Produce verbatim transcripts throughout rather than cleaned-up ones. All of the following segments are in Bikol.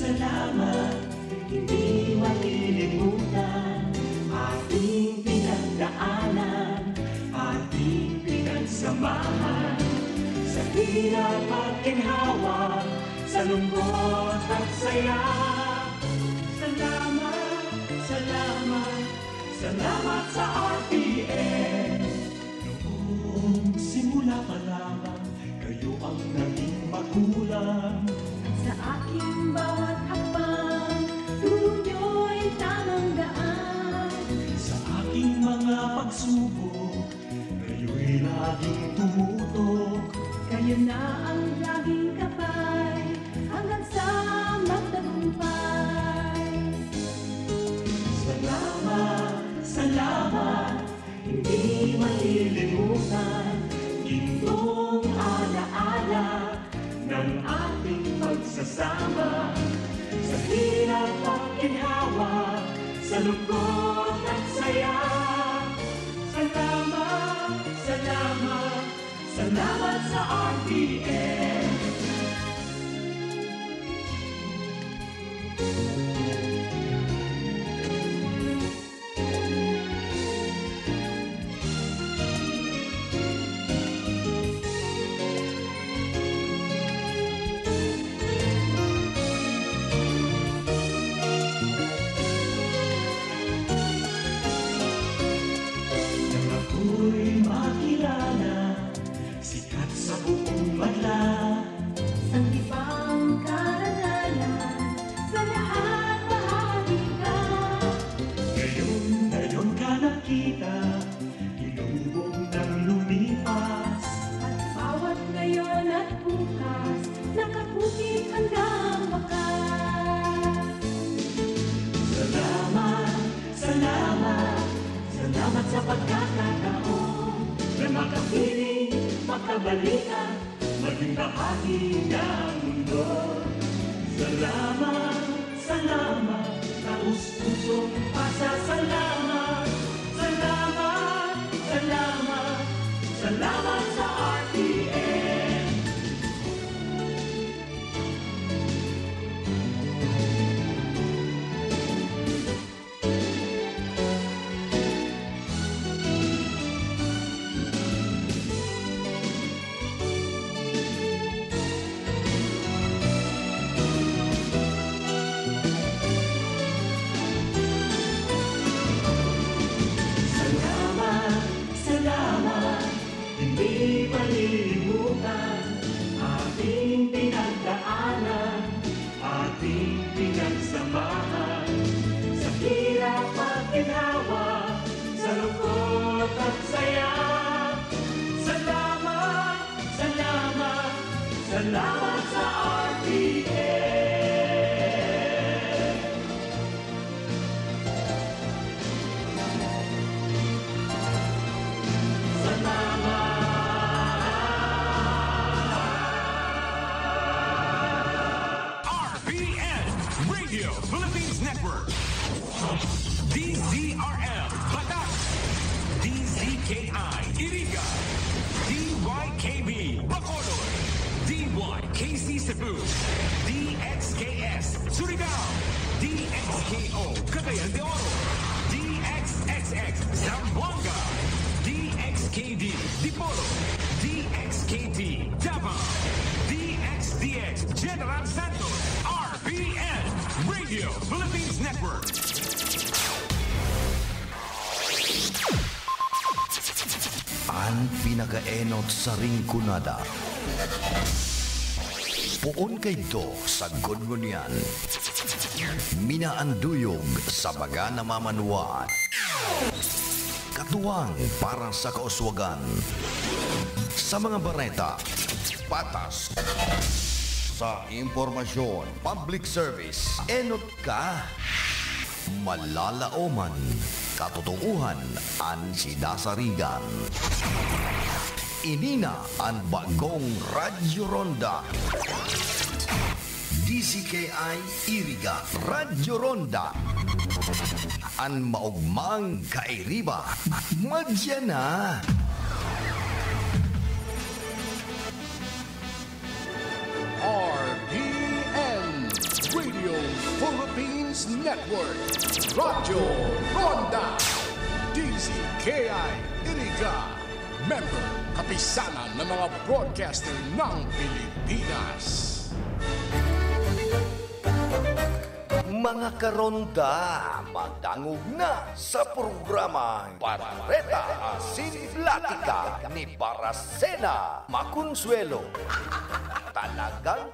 Salamat, hindi malilimutan. Ating pinagdaanan, ating pinagsamahan. Sa hirap at ginhawa, sa lungkot at saya. Salamat, salamat, salamat sa R T N. Noong simula pa lamang, kayo ang naging magulang. Sa aking bawat hakbang, turo niyo'y tamang daan. Sa aking mga pagsubok, kayo'y laging tumutok. Kayo na ang laging kapay, hanggang sa magtagumpay. Salamat, salamat, hindi malilimutan. Gintong alaala ng ating pagsasama. Sa hirap at ginhawa, sa lungkot at saya. Salamat, salamat, salamat sa R T N. Nang ako'y makilala, sikat sa buong banla. Sanggipang karangalan, sa lahat bahagi ka. Ngayon, ngayon ka nakita, ilubong nang lumipas. At bawat ngayon at bukas, nakapukit hanggang wakas. Salamat, salamat, salamat sa pagkakataon na makapiling, makabalikan, maging bahagi ng mundo. Salamat, salamat, taos-pusong pasasalamat. Salamat, salamat, salamat sa R T N. Salamat, salamat, hindi malilimutan ating pinagdaanan, ating pinagsamahan. Sa hirap at ginhawa, sa lungkot at saya. Salamat, salamat, salamat sa R T N. Salamat. R P N, Radio Philippines Network. D Z R L, Batac. D Z K I, Iriga. D Y K B, Bacolod. D Y K C Cebu. D X K S, Surigao. D X K O, Cagayan de Oro. D X X X, Zamboanga. D X K D, Dipolog. D X K T, Davao. D X D X, General Santos. R P N, Radio Philippines Network. An pinakaenot sa Rinconada. Poon kaidto sa Gungunyan. Minaanduyog sa baga na mamanwaan. Katuwang para sa kauswagan. Sa mga bareta, patas. Sa impormasyon, public service, enot ka. Malalaoman, katotoohan an sidasarigan. Ini na an bagong Radyo Ronda. D Z K I Iriga, Radyo Ronda. An maogmang kairiba, madya na. R P N, Radio Network, Radyo Ronda, D Z K I Iriga, member, kapisanan ng mga broadcaster ng Pilipinas. Mga karonda, madangog na sa programang Bareta Asin Platika ni Barasena Maconsuelo. Talagang,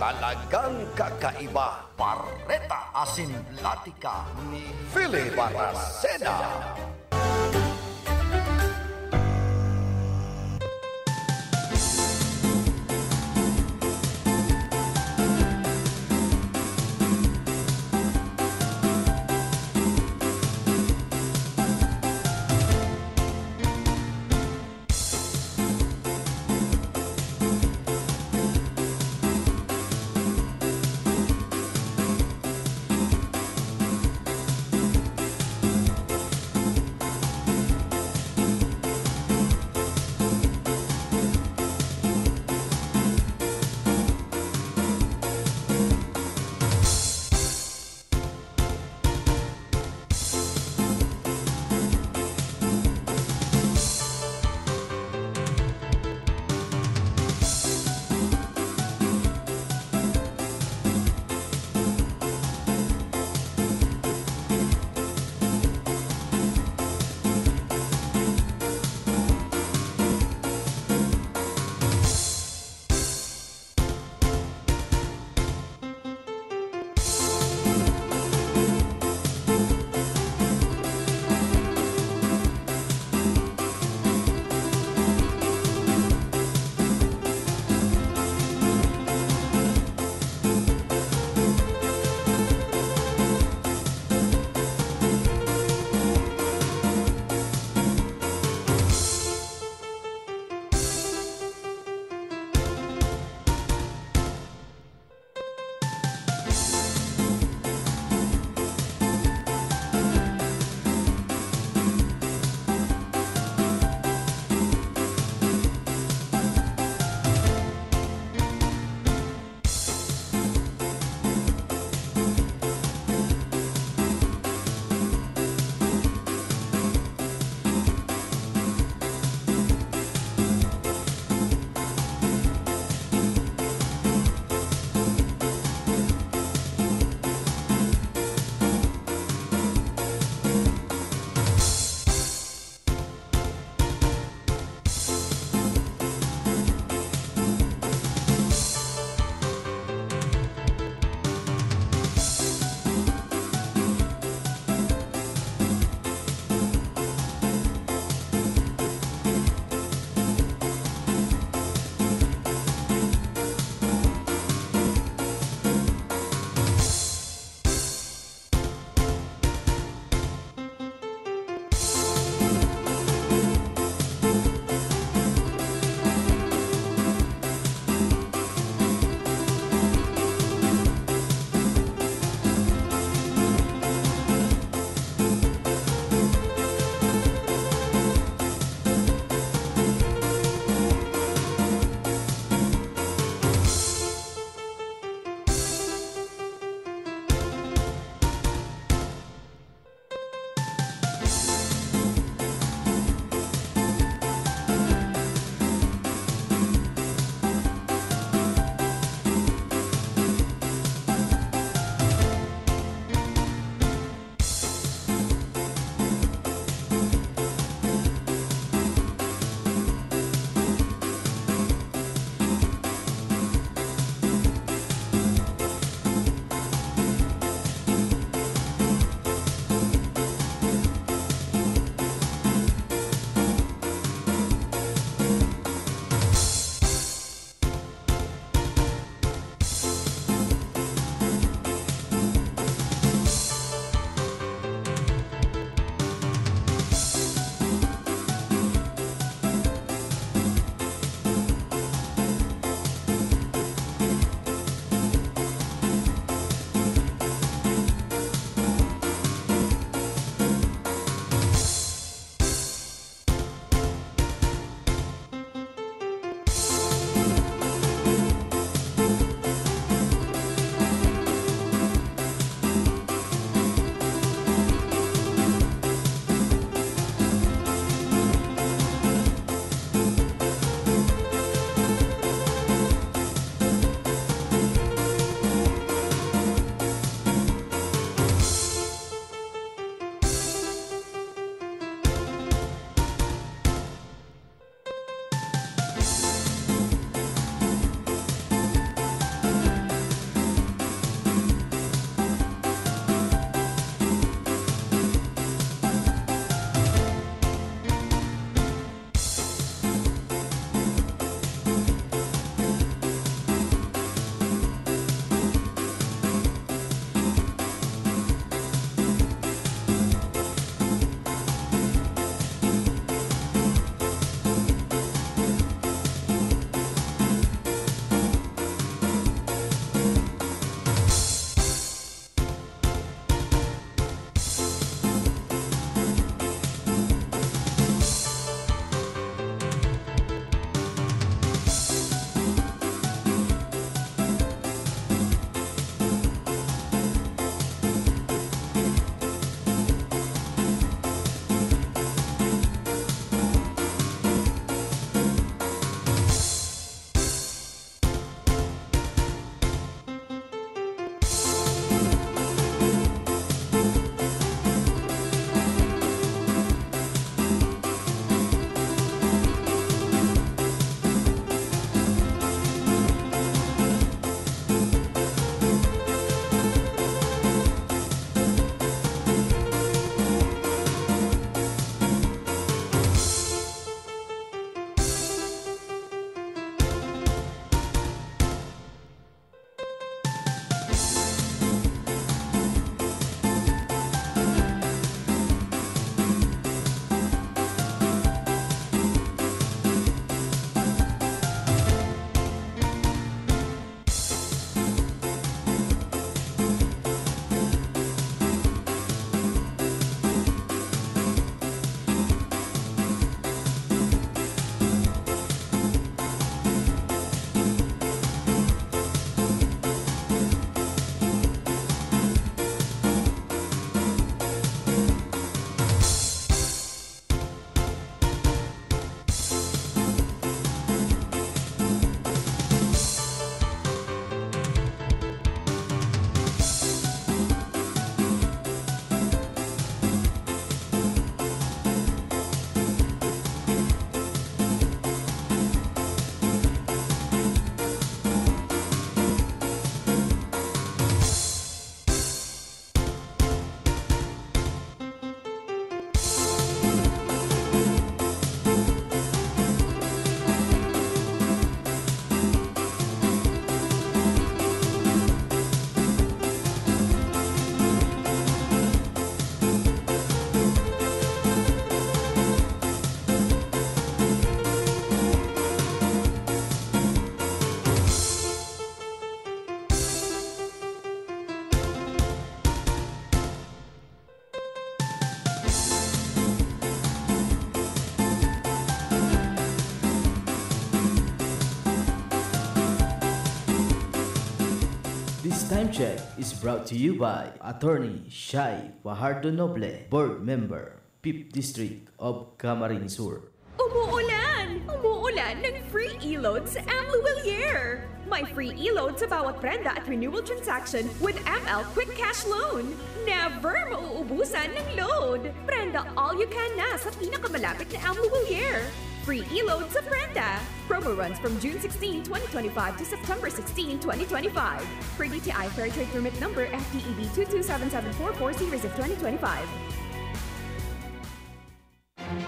talagang kakaiba. Bareta Asin Platika ni Philip Barasena. Time check is brought to you by Attorney Shai Fajardo Noble, Board Member, Fifth District of Camarines Sur. Umuulan! Umuulan ng free e-load sa M Lhuillier! May free e-load sa bawat prenda at renewal transaction with M L Quick Cash Loan. Never mauubusan ng load! Prenda all you can na sa pinakamalapit na M Lhuillier! Free e-load sa prenda! Promo runs from June sixteen, twenty twenty-five to September sixteen, twenty twenty-five. Per D T I Fair Trade Permit Number F T E B two two seven seven four four series of twenty twenty-five.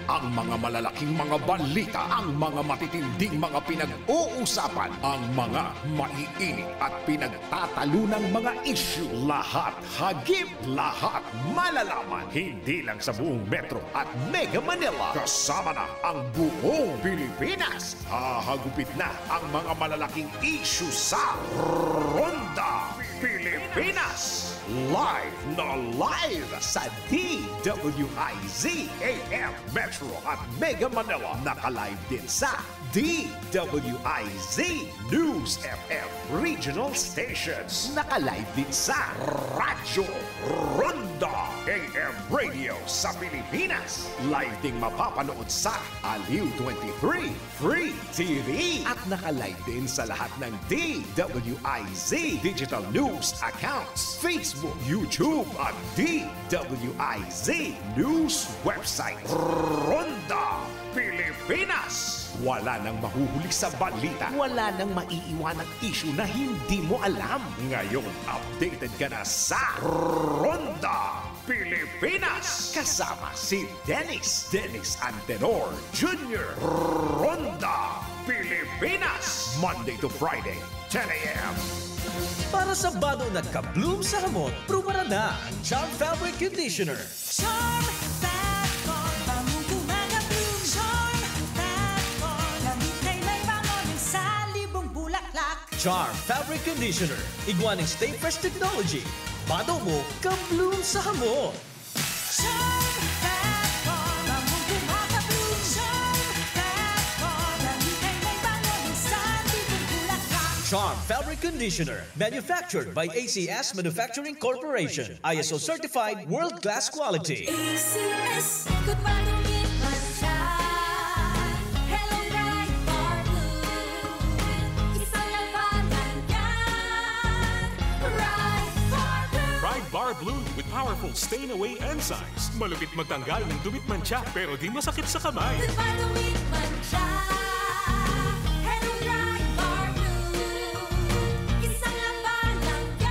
Ang mga malalaking mga balita, ang mga matitinding mga pinag-uusapan, ang mga maiinit at pinagtatalunang mga isyu, lahat hagip, lahat malalaman. Hindi lang sa buong Metro at Mega Manila, kasama na ang buong Pilipinas. Hahagupit na ang mga malalaking isyu sa Ronda Pilipinas. Live na live sa D W I Z A M Metro at Mega Manila. Naka-live din sa D W I Z News F M Regional Stations. Naka-live din sa Radyo Ronda A M Radio sa Pilipinas. Live ding mapapanood sa Aliw twenty-three Free T V. At naka-live din sa lahat ng D W I Z Digital News accounts, Facebook, YouTube, at D W I Z News website. Ronda Pilipinas. Wala nang mahuhuli sa balita. Wala nang maiiwanang isyu na hindi mo alam. Ngayon, updated ka na sa Ronda Pilipinas. Kasama si Dennis, Dennis Antenor Junior. Ronda Pilipinas. Monday to Friday, ten a m. Para sa bado na ka-bloom sa hamot, prubaran na ang Charm Fabric Conditioner. Charm Fat Ball, bangong gumagabloom. Charm Fat Ball, lamig na may bango ng salibong bulaklak. Charm Fabric Conditioner, igwa nin Stay Fresh Technology. Bado mo, ka-bloom sa hamot. Charm Fat Ball, bangong gumagabloom. Charm Fat Ball, lamig na may bango ng salibong bulaklak. Charm Fabric Conditioner, manufactured by A C S Manufacturing Corporation. I S O certified, world-class quality. A C S, good morning, Mancha. Hello, Bright Bar Blue. Isang labanan yan. Bright Bar Blue. Pride Bar Blue with powerful stain away enzymes. Malupit magtanggal ng dumi at mantsa, pero di masakit sa kamay. Good morning, Mancha. Hello, Bright Bar Blue. Isang labanan yan.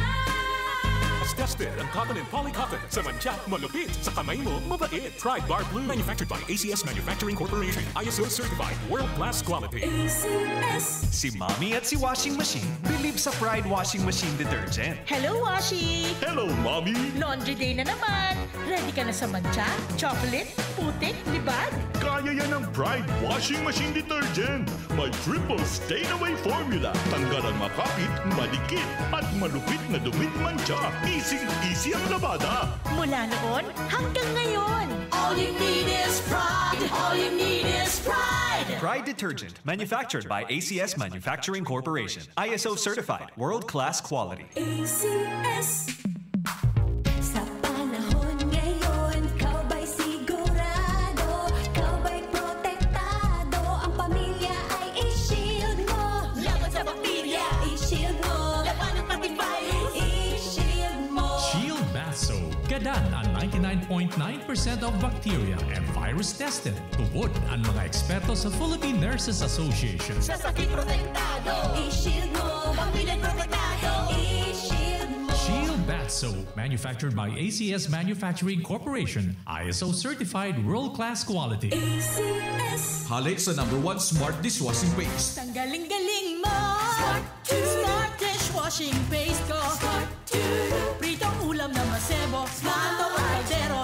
Tested ang cotton and polycotton. Sa mantsa, malupit. Sa kamay mo, mabait. Pride Bar Blue. Manufactured by A C S Manufacturing Corporation. I S O certified. World class quality. A C S. Si Mommy at si Washing Machine believe sa Pride Washing Machine Detergent. Hello, Washi! Hello, Mommy! Laundry day na naman! Ready ka na sa mantsa, chocolate, putik, libag? Kaya yan ng Pride Washing Machine Detergent. May triple stain away formula. Tanggal ang makapit, madikit, at malupit na dumi at mantsa. Easy-easy ang labada. Mula noon hanggang ngayon. All you need is Pride. All you need is Pride. Pride Detergent, manufactured by A C S Manufacturing Corporation. I S O certified, world-class quality. A C S. Sa panahon ngayon, ikaw ba'y sigurado? Ikaw ba'y protektado? Ang pamilya ay i-shield mo. Laban sa bakterya, i-shield mo. Labanan pati virus, i-shield mo. Shield Bath Soap. Gadan ang ninety-nine point nine percent of bacteria and virus tested. Tubod ang mga eksperto sa Philippine Nurses Association. Sa sakit protektado, i-shield mo. Pamilya protektado, i-shield mo. Shield Bath Soap, manufactured by A C S Manufacturing Corporation, I S O certified world-class quality. A C S. Hale sa number one smart dishwashing paste. Tanggaling-galing mo. Smart Smart dishwashing paste ko. Smart. Pritong ulam na masebo. Smart.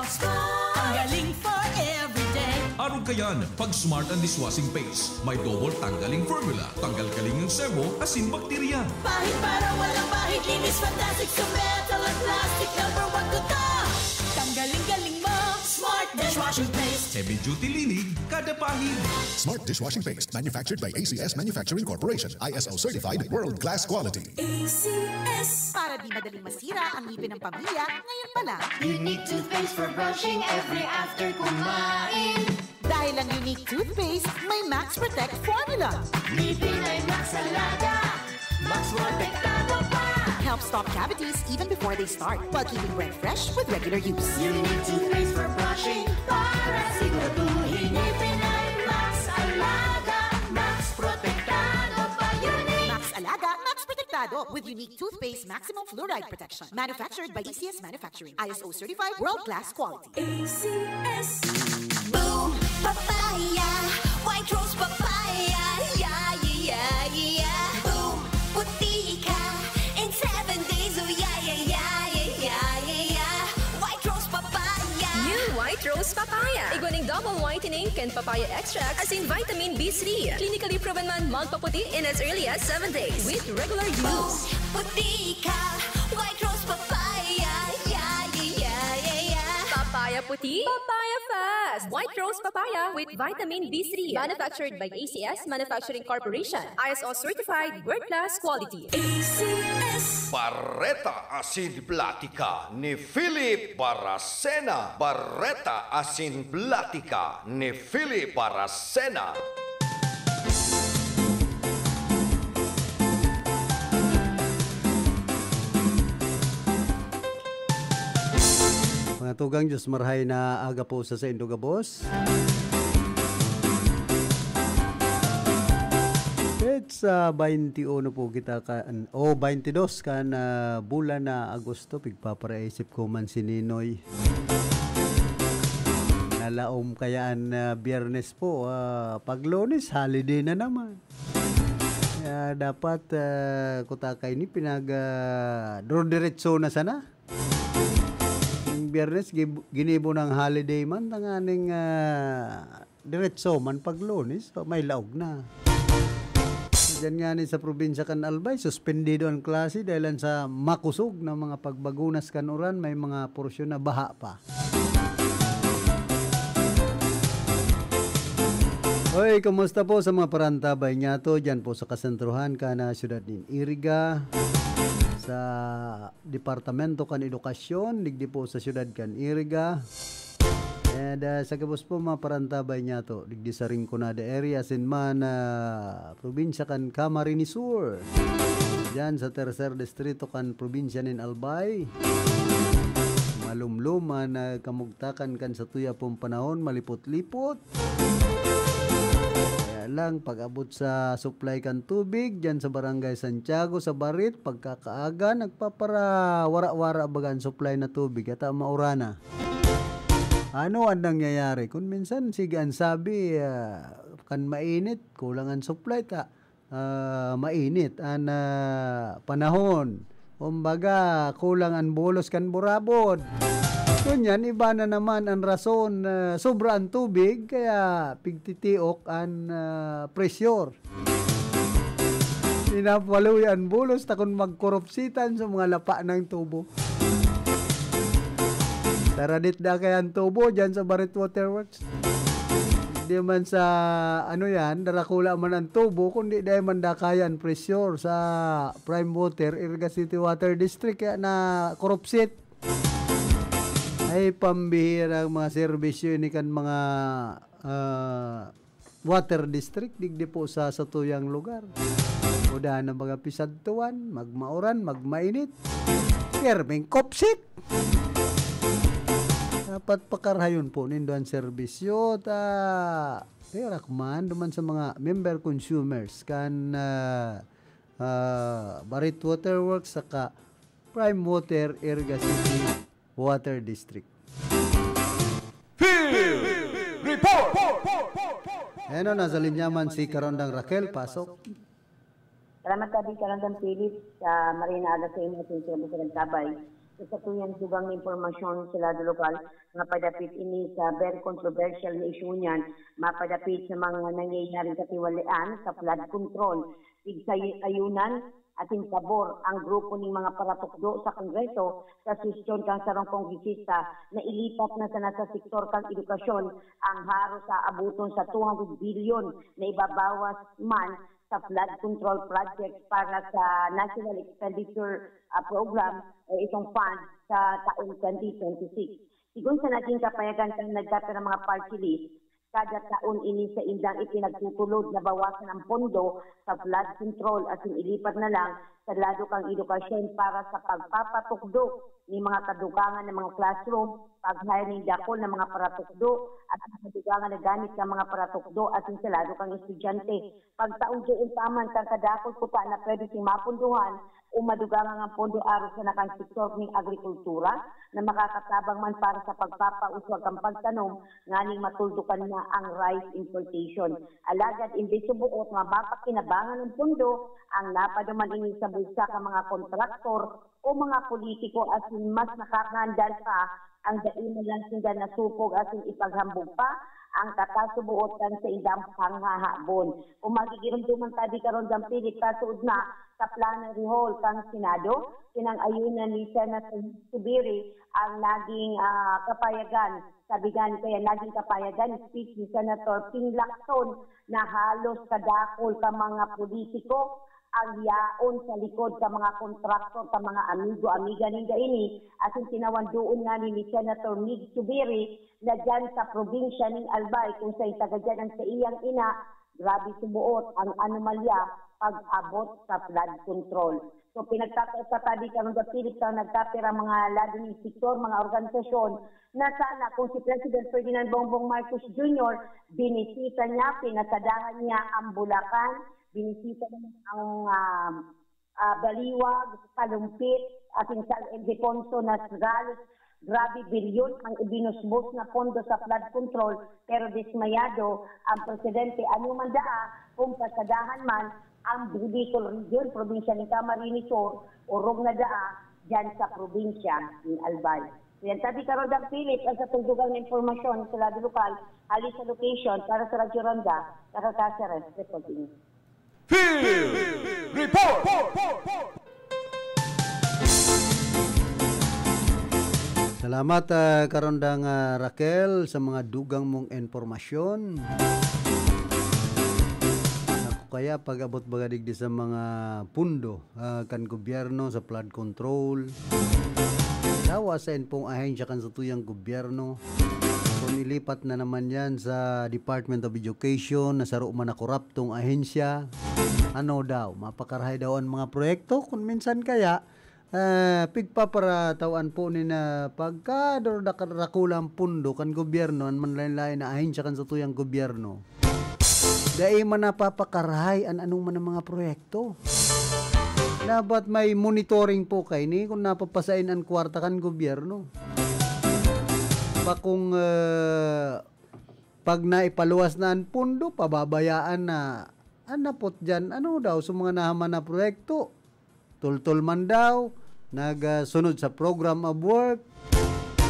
Tanggaling for everyday. Arog kayan, pag Smart ang dishwashing paste, may double tanggaling formula. Tanggal-galing ang sebo, asin bakterya. Pahid para walang bahid, linis fantastic sa metal at plastic. Number one ko to. Tanggaling-galing mo. Smart dish Washing paste. Heavy duty linig, kada pahid. Smart dishwashing paste, manufactured by A C S Manufacturing Corporation, I S O certified, world class quality. A C S. Para di madaling masira ang ngipin ng pamilya, ngayon pa lang. Unique toothpaste for brushing every after kumain. Dahil ang Unique Toothpaste may Max Protect Formula. Ngipin ay Max Alaga, Max Protektado pa. Helps stop cavities even before they start, while keeping breath fresh with regular use. Unique toothpaste for brushing para siguraduhin ngipin ay Max Alaga, Max Protektado pa. Unique. Max Alaga, Max Protektado with Unique Toothpaste Maximum Fluoride Protection. Manufactured by A C S Manufacturing. I S O certified, world class quality. A C S. Boom Papaya, White Rose Papaya, yeah, yeah, yeah, yeah. Boom, puti ka in seven days, oh yeah, yeah, yeah, yeah, yeah, yeah, yeah. White Rose Papaya. New White Rose Papaya. Igwa nin double whitening kan papaya extract asin vitamin B three. Clinically proven man magpaputi in as early as seven days with regular use. Boom, puti ka, White Rose Papaya, yeah, yeah, yeah, yeah, yeah. Papaya puti, papaya fast. White Rose Papaya with vitamin B three. Manufactured by A C S Manufacturing Corporation. I S O certified, world class quality. A C S. Bareta asin platika ni Philip Baracena. Bareta asin platika ni Philip Baracena. Mga tugang, Diyos marahay na aga po sa saindo gabos. It's uh, twenty-one po kita kan, o twenty-two kan ah, bulan na Agosto. Pigpaparaisip ko man si Ninoy. Nalaom kaya an ah, Biyernes po. Ah, pag Lunes, holiday na naman. Kaya dapat ah, kutaka ini pinag ah, dro-, diretso na sana. Yung Biyernes, gib-, ginibo ng holiday man, tanganing ah, diretso man pag Lunes, so may laog na. Diyan nga ni sa probinsya kan Albay, suspendido ang klase dahil sa makusog na mga pagbagunas kan uran, may mga porsyon na baha pa. Hoy, kumusta po sa mga parantabay niyato diyan po sa kasentruhan kan ah, siyudad nin Iriga, sa Departamento kan Edukasyon, digdi po sa siyudad kan Iriga. And ah, sa gabos po mga parantabay niyato, digdi sa Rinconada area, asin man ah, probinsya kan Camarines Sur. Diyan sa tercer distrito kan probinsya nin Albay. Malumlom an ah, kamugtakan kan satuya pong panahon, malipot-lipot. Kaya lang, pag-abot sa supply kan tubig, diyan sa Barangay Santiago, sa Barit, pagkakaaga, nagpapara-wara-wara baga an supply na tubig, ata maurana. Ano an nangyayari? Kung minsan, sige, an sabi, ah, kan mainit, kulang an supply, ta, ah, mainit an ah, panahon. Kumbaga, kulang an bulos kan burabod. Ngunyan, iba na naman an rason, ah, sobra an tubig, kaya pigtitiok an ah, pressure. Pinapaluya an bulos ta kun magkurupsitan sa mga lapa ng tubo. Taradit da kaya an tubo dyan sa Barit Waterworks. Di man sa, ano yan, darakula man ang tubo, kundi dahil man da kaya ang pressure sa Prime Water, Iriga City Water District, kaya na kurupsit. Ay, pambihira ang mga serbisyo ini kan mga ah, water district, digdi po sa satuyang lugar. O da na mga pisadtuan, magmauran, magmainit. Pirming kopsik! Dapat pakarahayon po nindo ang serbisyo, ta, pera kuman, duman sa mga member consumers, kan ah, ah, Barit Waterworks, saka Prime Water, Iriga City Water District. Field Report! Ayan o, nasa linya man si Karondang Raquel. Pasok. Salamat, Abi, Karondang Philip, sa marhay na aga sa imo asin sa mga tabay. Sa satuyang dugang na impormasyon sa lado lokal, mapadapit ini sa very controversial na issue niyan, mapadapit sa mga nangyayaring katiwalian sa flood control. Tig sa ayunan, asin pabor ang grupo ning mga paratukdo sa Kongreso sa suhestyon kan sarong kongresista na ilipat na sana sa sektor kan edukasyon ang haros aaboton sa two hundred bilyon na ibabawas man sa flood control project para sa National Expenditure, ah, Program o itong fund sa taong twenty twenty-six. Sigon sa naging kapayagan kan nagkapirang mga party list, kada taon ini sa indang ipinagtutulod na bawasan ang pondo sa flood control asin ilipat na lang sa lado kan edukasyon para sa pagpapatukdo nin mga kadugangan na mga classroom, pag-hire nin dakul na mga paratukdo asin kadugangan na gamit kan mga paratukdo asin sa lado kan estudyante. Pagtaong duon pa man kan kadakul kuta na pwede sing mapondohan o madugangan ang pondo arog sa nakan sektor nin agrikultura na makakatabang man para sa pagpapauswag kan pagtanom nganing matuldukan na ang rice importation. Alagad imbes suboot na mapapakinabangan nin pondo, ang napaduman ini sa bulsa kan mga kontraktor o mga politiko asin mas nakakaandal pa ang dai man lang sinda nasupog asin ipaghambog pa ang katasuboot kan saindang panghahabon. Kung magigiromdoman ta di karon, Dang Philip, kasuod na sa plenary hall kan Senado, pinang-ayunan ni Senator Zubiri ang naging, ah, kapayagan. Sabi gani kaya naging kapayagan, speech ni Senator Ping Lacson na halos kadakul ka mga politiko ang yaon sa likod sa mga kontraktor, sa mga amigo-amiga ninda ini, asin tinawan doon nga ni, ni Senator Mig Subiri na dyan sa probinsya ning Albay, kung saan taga dyan ang saiyang ina, grabe sumuot ang anomalya pag-abot sa flood control. So, pinagtatao sa tabi karon sa Philippines ang nagkapira mga lado ning sektor, mga organisasyon na sana kung si President Ferdinand Bongbong Marcos Junior binisita niya, pinasadahan niya ang Bulacan, binisita niya ang, ah, ah, Baliwag, Kalumpit, asin San Ildefonso na halos grabe bilyon ang ibinusbos na pondo sa flood control, pero dismayado ang presidente. Ano man daa, kung pasadahan man ang Bicol Region, probinsya ni Camarines Sur, orog na daa dyan sa probinsya ni Albay. So yan, tabi karon, Dang Philip, ang sa tugdugang na impormasyon sa lado lokal, hali sa location, para sa Radyo Ronda, Caro Caceres, reporting. Field Report! Salamat, ah, Karondang, ah, Raquel, sa mga dugang mong impormasyon. Ako kaya, pag-abot baga digdi sa mga pundo, ah, kan gobyerno sa flood control, dawa sa inpong ahensya kan satuyang gobyerno, kung ilipat na naman yan sa Department of Education na saro man na koraptong ahensya, ano daw, mapakarahay daw an mga proyekto? Kung minsan kaya, ah, pigpaparataw-an po ni na pagka dor-, dakul-, dakulang pundo kan gobyerno, an manlaen-laen na ahensya kan satuyang gobyerno, dai man napapakarahay an anong man ang mga proyekto. Dapat may monitoring po kaini kung napapasain an kwarta kan gobyerno. Bakong, ah, pag naipaluwas na an pundo, pababayaan na. An napot diyan, ano daw, sa mga nahaman na proyekto, tultol man daw, nag, ah, sunod sa program of work,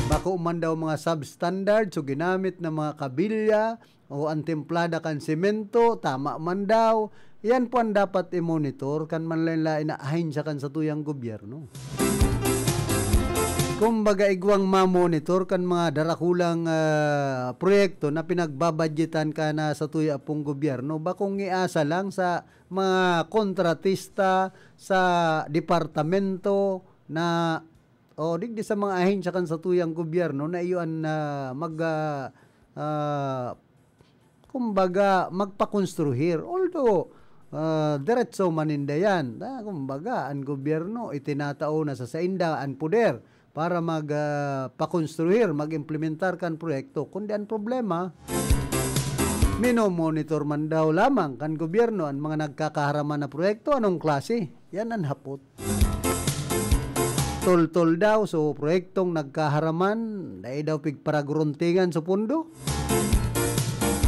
bako man daw mga substandard, so ginamit na mga kabilya o an timplada kan semento, tama man daw. Yan po ang dapat i-monitor kan manlaen-laen na ahensya kan satuyang gobyerno. Kumbaga, igwang ma-monitor kan mga darakulang, ah, proyekto na pinagbabadyetan ka na satuya pong gobyerno, bakong iasa lang sa mga kontratista, sa departamento na, o digdi sa mga ahensya kan satuyang gobyerno na iyo an, ah, mag, ah, ah, kumbaga, magpakonstruhir. Although, ah, diretso man ninda yan. Ah, kumbaga, an gobyerno itinatao na sa sainda an poder para mag, ah, pakonstruhir, mag-implementar kan proyekto. Kundi an problema, minomonitor man daw lamang kan gobyerno an mga nagkakaharaman na proyekto. Anong klase? Yan ang hapot. Toltol daw, so proyektong nagkaharaman, dai daw pigparagruntingan sa pundo.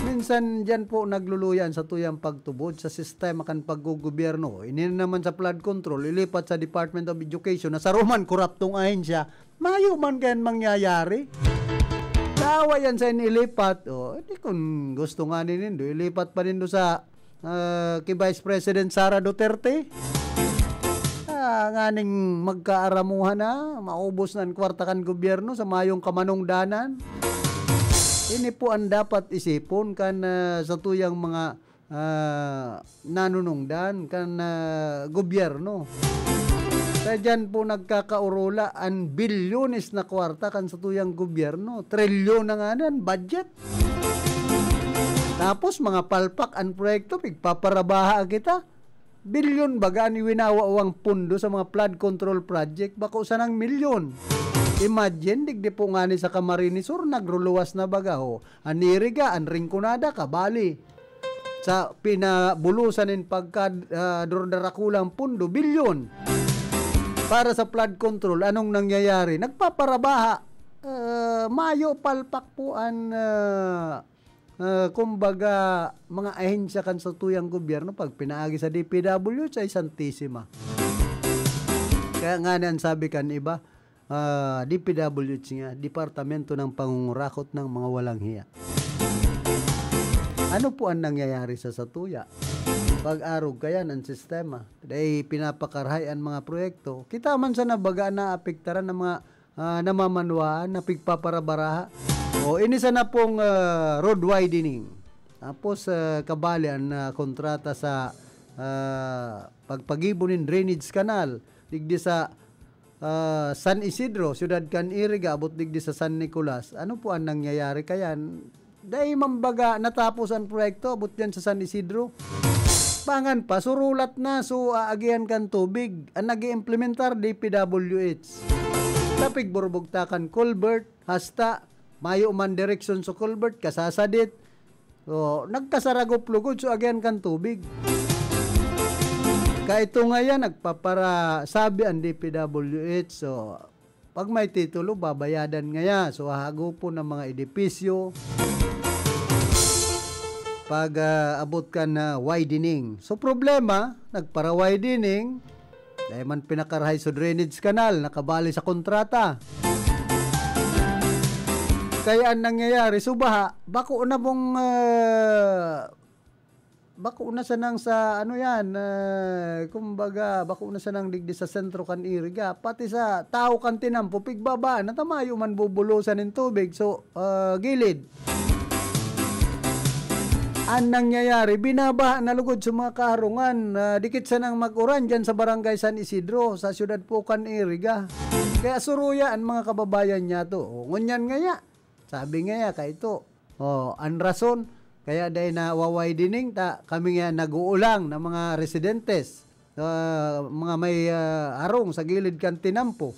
Minsan diyan po nagluluya an satuyang pagtubod sa sistema kan paggogobyerno. Ini na naman sa flood control, ilipat sa Department of Education na saruman koraptong ahensya, mayo man kayan mangyayari. Tawa yan sa inilipat. O, di kun gusto nga ni nindo, ilipat pa nindo sa, ah, ki Vice President Sara Duterte. Nganing magkaaramuhan na, maubos na an kwarta kan gobyerno sa mayong kamanungdanan. Ini po ang dapat isipon kan, ah, satuyang mga, ah, nanunungdan kan, ah, gobyerno. Kaya diyan po nagkakaurula an bilyones na kwarta kan satuyang gobyerno. Trilyon na nga na an budget. Tapos mga palpak an proyekto, pigpaparabaha kita. Bilyon baga an iwinawawang pondo sa mga flood control project, bako sanang milyon. Imagine, digdi po ngani sa Camarines Sur, nagruluwas na baga, ho. An Iriga, an Rinconada, kabali. Sa pinabulusan nin pagka, ah, durdarakulang pondo, bilyon. Para sa flood control, anong nangyayari? Nagpaparabaha. Ah, mayo palpak po an, ah, ah, kumbaga, mga ahensya kan satuyang gobyerno, pag pinaagi sa D P W H ay santisima. Kaya nga na ang sabi kan iba, ah, D P W H nga, Departamento ng Pangungurakot ng mga Walang Hiya. Ano po ang nangyayari sa satuya? Pag-arog kaya ng sistema, dahil pinapakarhay ang mga proyekto, kita man sa nabaga na apektaran ng mga, ah, namamanwaan na pigpaparabaraha. O, ini sana pong, ah, road widening. Tapos, ah, kabali ang, ah, kontrata sa, ah, pagpagibo nin drainage canal, digdi sa, ah, San Isidro, siyudad kan Iriga, abot digdi sa San Nicolas. Ano po ang nangyayari kayan? Dai man baga natapos ang proyekto, abot diyan sa San Isidro. Pangan pa, surulat na, so aagihan kan tubig. Ang nag-iimplementar, D P W H. Tapig burbugtakan culvert, hasta, mayo man direksyon sa culvert, kasasadit. So, nagkasaragop lugod, so agihan kan tubig. Kaito nga yan, nagpaparasabi ang D P W H. So, pag may titulo, babayadan ngaya. So, hahagupon ang mga edipisyo. Pag, ah, abot kan, ah, widening. So, problema, nagpara-widening, dai man pinakarahay sa drainage canal, nakabali sa kontrata. Kaya ang nangyayari, so baha, bako na pong, ah, bako na sanang sa, ano yan, ah, kumbaga, bako na sanang digdi sa sentro kan Iriga. Pati sa tao kan tinampo, pigbaba na, ta mayo man bubulusan nin tubig. So, ah, gilid. Ang nangyayari, binabaha na lugod sa mga kaharungan, ah, dikit sanang mag-uran dyan sa Barangay San Isidro, sa siyudad po kan Iriga. Kaya suruya ang mga kababayan niya to. O, ngunyan ngaya, sabi ngaya, kaito. O, ang rason, kaya dai na wa-widening ta, kami nga nag-uulang na mga residentes, ah, mga may, ah, harong sa gilid kan tinampo.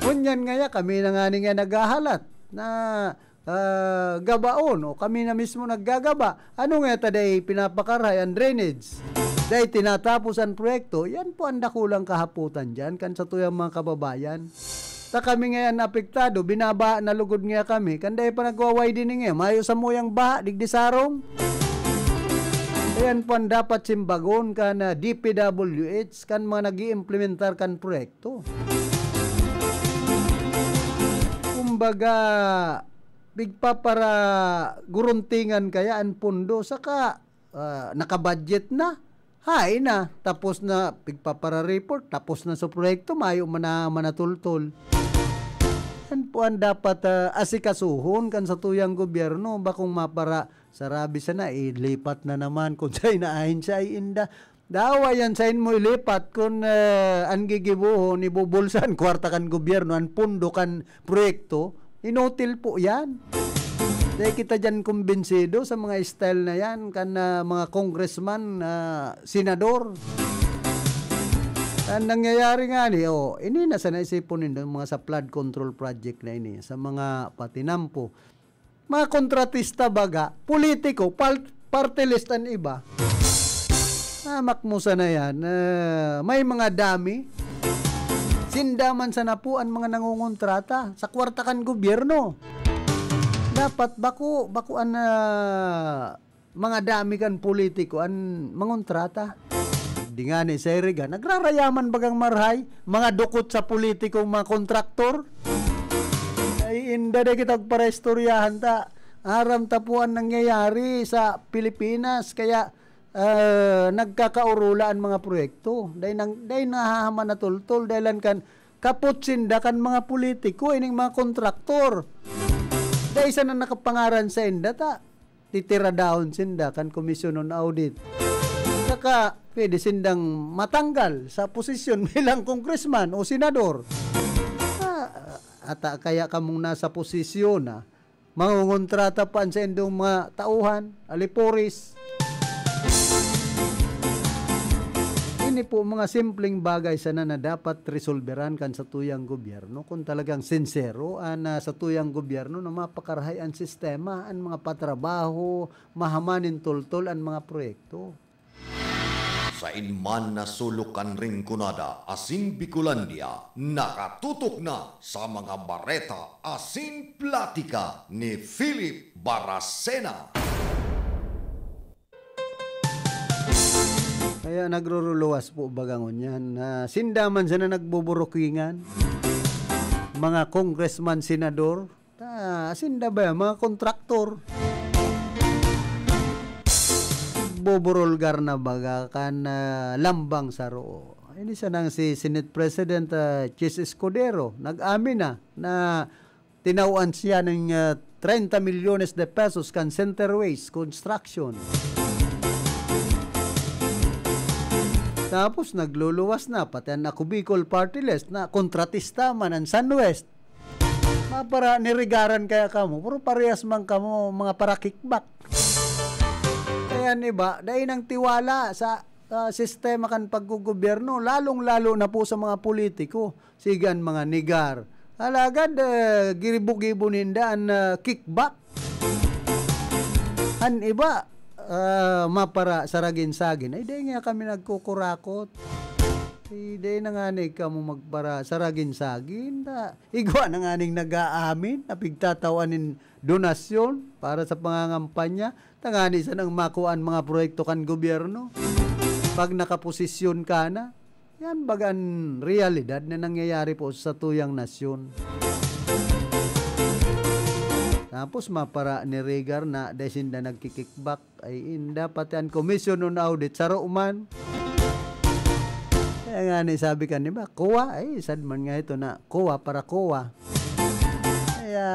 Ngunyan ngaya, kami na ngani nga naghahalat na, ah, gabaon, o kami na mismo naggagaba. Ano nga ta dai pinapakarahay ang drainage? Dai tinatapos ang proyekto? Yan po ang dakulang kahapotan diyan kan satuyang mga kababayan. Ta kami ngayan apektado, binabaha na lugod nga kami. Kan dai pa nagwa-widening eh, mayo samuyang baha, digdi sarong. Ayan po ang dapat simbagon kan, ah, D P W H, kan mga nag-iimplementar kan proyekto. Kumbaga, pigpapara guruntingan kaya an pondo, saka, ah, nakabudget na. Hay na, tapos na, pigpapara-report, tapos na sa proyekto, mayo man na manatultol. Yan po ang dapat, ah, asikasuhon kan satuyang gobyerno, bakong mapara sarabi sana, ilipat na naman kung sa'y naahin siya ay inda. Dawa yan, sain mo ilipat kun, eh, an gigibohon, ibubulsa an kwarta kan gobyerno, an pondo kan proyekto, inutil po yan. Dai kita diyan kumbinsido sa mga style na yan, kan, ah, mga congressman, ah, senador. Ang nangyayari nga ni, oh, ini na sana isipon nindo, mga sa flood control project na ini, sa mga patinampo. Mga kontratista baga, politiko, pal-, party list an iba. Hamak mo sana yan. Ah, may mga dami. Sinda man sana po an mga nangongontrata sa kwarta kan gobyerno. Dapat bako, bako an, ah, mga dami kan politiko an mangontrata. Di nga ni sa Iriga, nagrarayaman bagang marhay, mga dukot sa politikong mga kontraktor. Ay, inda na kita paraistoryahan ta. Aram ta po ang nangyayari sa Pilipinas, kaya ah, nagkakaurula an mga proyekto. Dai nang, dai nahahaman na tultol, dahilan kan kapot sinda kan mga politiko, ining mga kontraktor. Dai sana nakapangaran sa inda ta, titiradahon sinda kan Commission on Audit. Saka, pwede sindang matanggal sa posisyon bilang congressman o senador. Ah, ata kaya kamong nasa posisyon na mangongontrata pa an saindong mga tauhan, alipores. Ini po mga simpleng bagay sana na dapat resolberan kan satuyang gobyerno. Kung talagang sinsero an, ah, satuyang gobyerno na mapakarahay an sistema, an mga patrabaho, mahaman nin toltol an mga proyekto. Sain man na sulok kan Rinconada asin Bicolandia, nakatutok na sa mga bareta asin platika ni Philip Baracena. Kaya nagruruluwas po baga ngunyan na sinda man sana nagbuburukingan, mga congressman, senador, ta, sinda ba yan? Mga kontraktor. Boborolgar na baga kan, ah, lambang saro. Ini sanang si Senate President, ah, Chiz Escudero, nag-amin na, na tinawan siya ng, ah, treinta milyones de pesos kan Centerways Construction. Tapos nagluluwas na, pati an Ako Bicol Party List na kontratista man an Sunwest. Mapara-, nirigaran kaya kamo, pero parehas man kamo mga para-kickback. Kaya an iba, dai nang tiwala sa, ah, sistema kan paggogobyerno, lalong-lalo na po sa mga politiko. Sige, an mga negar. Alagad, eh, giribo-gibo ninda an, ah, kickback. An iba, ah, mapara-saragin-sagin. Ay, dai nga kami nagkukurakot. Ay, dai na ngani kamo magpara-saragin-sagin. Ta, igwa na nganing nag-aamin na pigtatawan nin donasyon para sa pangangampanya. Tangani sanang makua an mga proyekto kan gobyerno. Pag nakaposisyon ka na, yan baga an realidad na nangyayari po sa satuyang nasyon. Tapos mapara-, nirigar na dai sinda nagki-kickback. Ay, inda, pati an Commission on Audit, saro man. Kaya nga ni sabi kan iba, kuwa, ay, sad man nga ito na kuwa para kuwa. Kaya,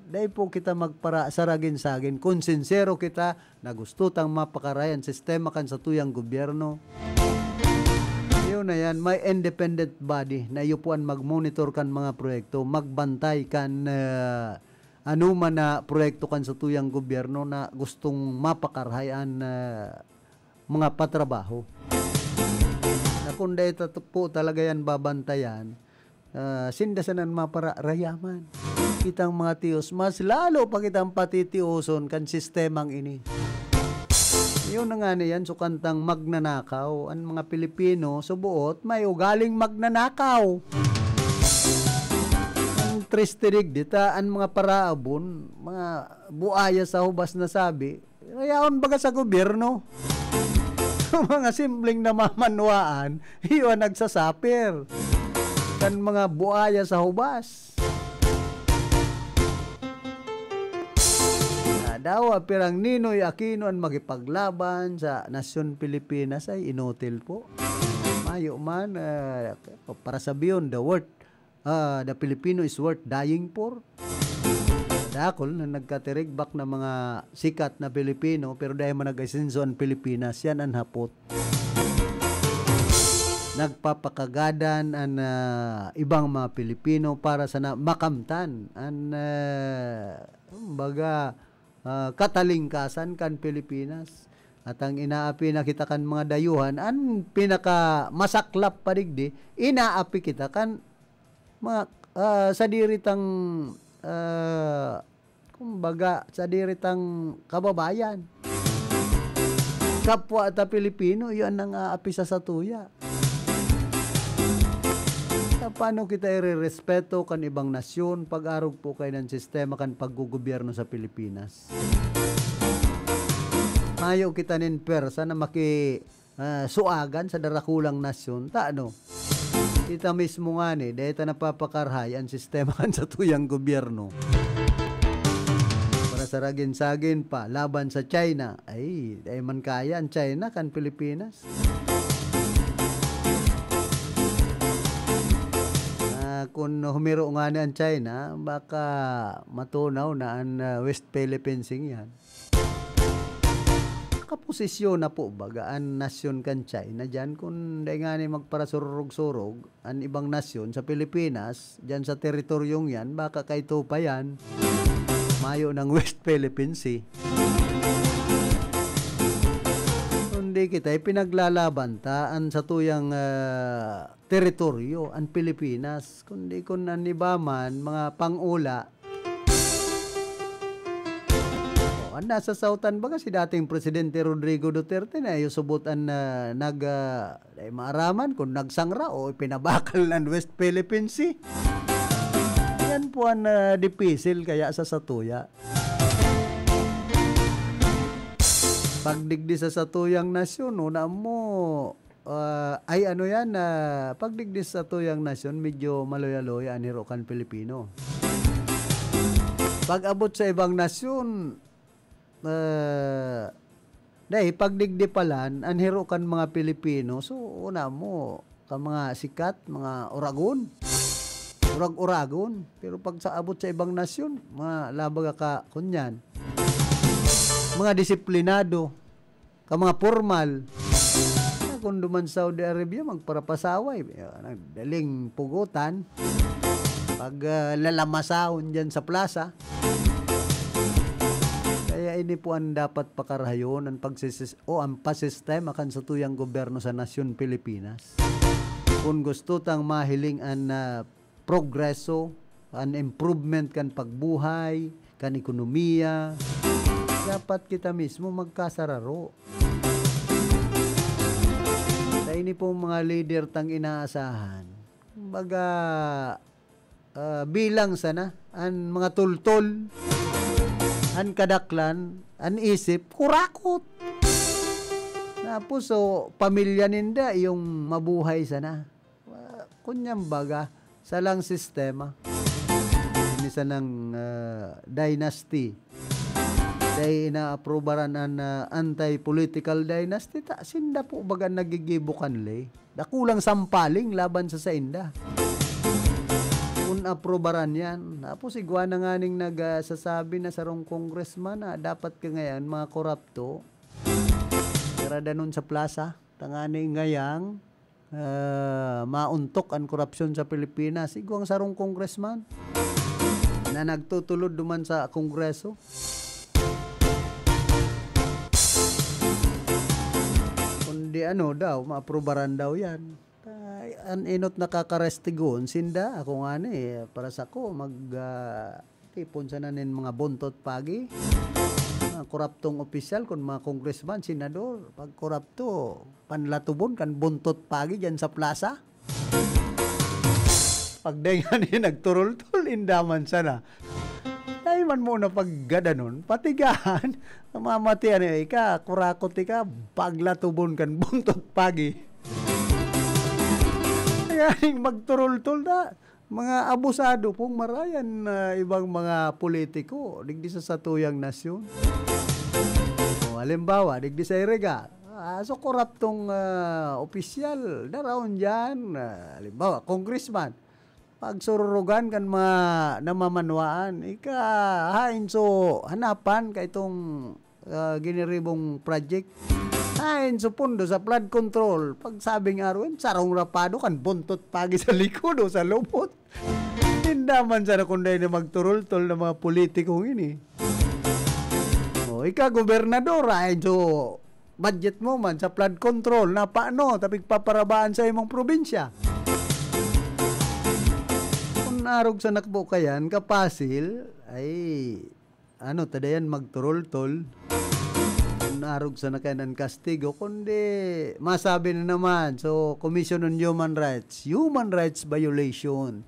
dai po kita magpara-, saragin-sagin. Kung sinsero kita na gusto tang mapakarahay an sistema kan satuyang gobyerno, yun na yan, may independent body na iyo po an mag-monitor kan mga proyekto, magbantay kan, ah, ano man na proyekto kan satuyang gobyerno na gustong mapakarahay an, ah, mga patrabaho. Na kung dai ta po talaga yan babantayan, ah, sinda sanan mapara-, rayaman. Kitang mga tiyos, mas lalo pa kitang patitioson kan sistemang ini. Yun na nga na yan, so kantang magnanakaw. An mga Pilipino, suboot, may ugaling magnanakaw. Ang triste digdi ta, an mga paraabon, mga buaya sa hubas na sabi, rayaon baga sa gobyerno. Mga simpleng namamanwaan, iyo an nagsasaper kan mga buaya sa hubas. Na daw, pirang Ninoy Aquino an makipaglaban sa nasyon Pilipinas ay inutil po. Mayo man, ah, para sabiyon, the worth, ah, the Filipino is worth dying for. Dakul na nagkatirigbak na mga sikat na Pilipino, pero dai man nag-asenso an Pilipinas. Yan an hapot. Nagpapakagadan an, ah, ibang mga Pilipino para sana makamtan an, ah, kumbaga, ah, katalingkasan kan Pilipinas. At ang inaapi na kita kan mga dayuhan, an pinakamasaklap pa digdi, inaapi kita kan mga, ah, sadiri tang, ah, kumbaga, sadiri tang kababayan. Kapwa ta Pilipino, iyo an nang-aapi sa satuya. Sa paano kita irerespeto kan ibang nasyon pag-arog po kaiyan sistema kan paggogobyerno sa Pilipinas? Mayo kita nin pwersa na maki-, ah, suagan sa darakulang nasyon. Ta ano? Kita mismo ngani, dai ta napapakarahay an sistema kan satuyang gobyerno. Para Saragin-sagin pa laban sa China. Ay, dai man kaya an China kan Pilipinas. Ah, kun humiro ngani an China, baka matunaw na an, ah, West Philippine Sea yan. Nakaposisyon na po baga an nasyon kan China diyan kun dai ngani magparasururog-surog an ibang nasyon sa Pilipinas, diyan sa teritoryong yan, baka kaito pa yan, mayo ng West Philippine Sea. Kundi kita, ipinaglalaban ta an satuyang, ah, teritoryo, an Pilipinas. Kundi kun an iba man, mga pangula, oh, an nasa sautan baga si dating Presidente Rodrigo Duterte na iyo subot an, ah, nag, ah, dai maaraman kun nagsangra o ipinabakal na an West Philippine Sea. Yan po an, ah, dipisil kaya sa satuya. Pagdigdi sa satuyang nasyon, una mo, ah, ay ano yan, ah, pagdigdi sa satuyang nasyon, medyo maluya-luya an hiro kan Pilipino. Pag-abot sa ibang nasyon, ah, dai, pagdigdi palan, an hiro kan mga Pilipino, so, una mo, ka mga sikat, mga oragon, urag-uragon. Pero pag sa abot sa ibang nasyon, mga labaga ka, kunyan, mga disiplinado, ka mga pormal. Ah, kung duman Saudi Arabia, magparapasaway. Ah, nagdaling pugutan. Pag, ah, lalamasahon dyan sa plaza. Kaya ini po ang dapat pakarahayon, ang pagsisis-, o ang pasistema kan satuyang gobyerno sa nasyon Pilipinas. Kung gusto tang mahiling an, ah, progreso, an improvement kan pagbuhay, kan ekonomiya, dapat kita mismo magkasararo. Sa ini pong mga lider tang inaasahan, kumbaga, ah, bilang sana an mga tultol, an kadaklan, an isip, kurakot. Tapos, so, pamilya ninda yung mabuhay sana. Ah, kunyang baga, salang sistema. Ini sanang, ah, dynasty. Dai inaaprobaran an, ah, anti-political dynasty, ta sinda po baga nagigibo kan ley. Dakulang sampaling laban sa sainda. Kun aprobaran yan. Tapos igwa na nganing nag, ah, sasabi na sarong congressman na dapat ka ngayon, mga korapto, karadanon sa plaza, tangani ngayang, ah, mauntok an korupsyon sa Pilipinas. Igwang sarong congressman na nagtutulod duman sa Kongreso. Kundi ano daw, maaprobaran daw yan. Ay, an enot nakakarastigon, sinda, ako nga ni, para sa ko, mag, ah, tipon sana nin mga buntot pagi. Mga koraptong opisyal, kun mga congressman, senador, pag korapto, panlatubon kan buntot pagi dyan sa plaza. Pag dai nga ni nagturultol, indaman sana. Dai man mo na paggadanon, patigahan, mamati ano ika, kurakot ika, paglatubon kan buntot pagi. Kaya ning magturultol na, mga abusado pong marayan na ibang mga politiko, digdi sa satuyang nasyon. O, halimbawa, digdi sa Iriga, ah, so koraptong, ah, opisyal, daraon dyan, ah, halimbawa, congressman, pagsururugan kan mga namamanwaan, ika, hain so hanapan ka itong, ah, giniribong project. Hain so pondo sa flood control, pagsabing arwen, sarong rapado kan buntot pagi sa likod o sa lubot. Tinda man sana kung dahil na magturultol ng mga politikong ini. O, ika, gobernador, hain so budget mo man sa flood control, na paano, tapig paparabaan sa imong probinsya. Kung arog sa nakbo kayan, kapasil, ay, ano, tadayan magturultol. Kung arog sa nakayan ang kastigo, kundi masabi na naman, so, Commission on Human Rights, human rights violation.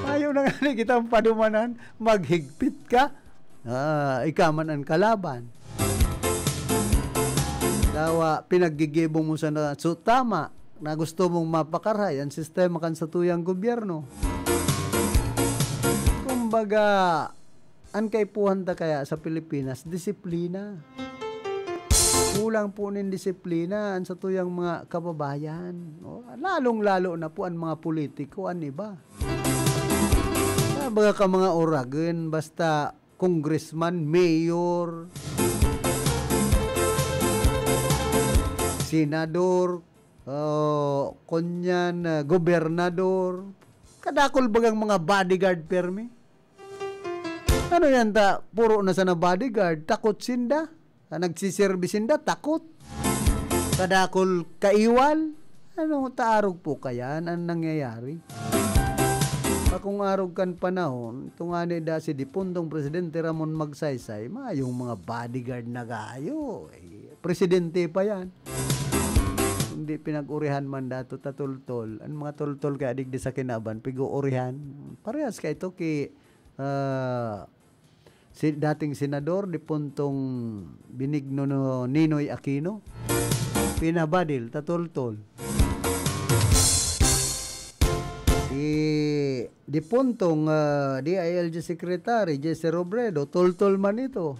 Ayaw na nga ni kitang padumanan, maghigpit ka. Ah, ika man ang kalaban. Dawa, pinaggigibo mo sana, so tama, na gusto mong mapakarahay ang sistema kan satuyang gobyerno. Kumbaga, An kaipuhan ta kaya sa Pilipinas, disiplina. Kulang po nin disiplina an satuyang mga kababayan, no? Lalong-lalo na po an mga politiko, an iba. Sa baga ka mga oragon, basta congressman, mayor, senador, oh, kunyan, ah, gobernador. Kadakol bagang mga bodyguard permi. Ano yan ta, puro na sana bodyguard, takot sinda. Sa nagsiserbi sinda, takot. Kadakol kaiwal. Ano, taarog po kayan ang nangyayari. Kung arog kan panahon, itong ani da si Dipuntong Presidente Ramon Magsaysay, mayong mga bodyguard na gayo. Eh, presidente pa yan. Kundi pinag-urihan man dato ta toltol. Ang mga toltol kaya digdi sa kinaban, pig-uurihan. Parehas ka ito ki, ah, si dating senador, Dipuntong Benigno no-, Ninoy Aquino. Pinabadil, ta toltol. Si Dipuntong, ah, D I L G Secretary, Jesse Robredo, toltol man ito.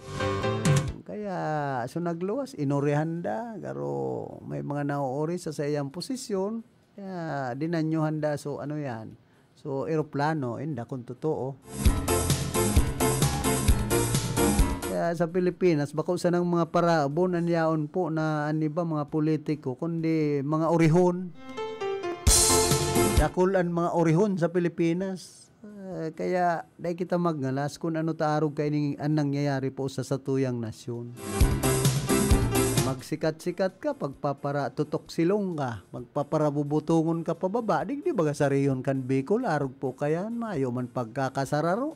Kaya, so nagluwas, inurihan da, garo may mga nauuri sa saiyang posisyon, kaya dinanyuhan da, so ano yan? So, eroplano, inda kung totoo. Kaya sa Pilipinas, bako sanang mga paraabon an yaon po na an iba, mga politiko, kundi mga orihon. Dakul an mga orihon sa Pilipinas. Ah, kaya dai kita magngalas kun ano ta arog kaining an nangyayari po sa satuyang nasyon. Magsikat-sikat ka, pagpapara-, tutok silong ka, magpaparabubutongon ka pababa, digdi baga sariyon kan Bicol, arog po kayan, mayo man pagkakasararo.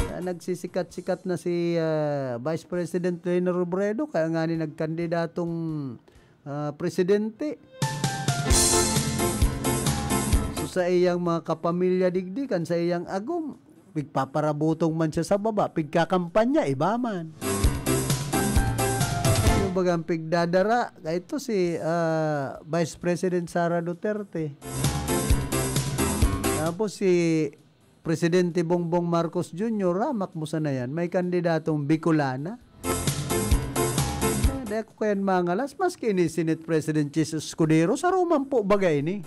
Ah, nagsisikat-sikat na si, ah, Vice President Leni Robredo, kaya nga ni nagkandidatong, ah, presidente. So, sa iyang mga kapamilya digdi, kan sa iyang agom, pigpaparabutong man siya sa baba, pigkakampanya, iba man. Yung bagang pigdadara, ito si, ah, Vice President Sara Duterte. Tapos si Presidente Bongbong Marcos Junior, ramak mo sana yan, may kandidatong Bicolana. Ah, di ako kayan mangalas, maski ni Senate President Chiz Escudero, saro man po baga ini.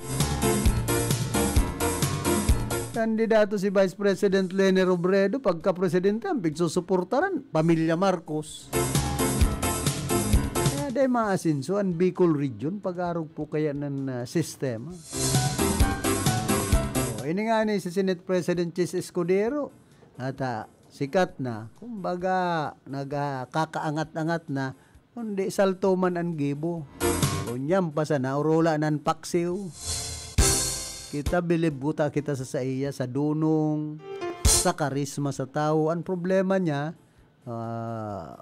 Kandidato si Vice President Leni Robredo, pagka-presidente, ang pigsusuportaran, pamilya Marcos. Kaya dai maasenso an Bicol Region, pag-arog po kaya ng, ah, sistema. Oh, ini nga ni si Senate President Chiz Escudero, at, ah, sikat na, kumbaga, nagkakaangat-angat na, kundi salto man an gibo. Ngunyan pa sana, orula na an paksiw. Kita, bilib buta kita sa saiya, sa dunong, sa karisma sa tawo. Ang problema niya, ah,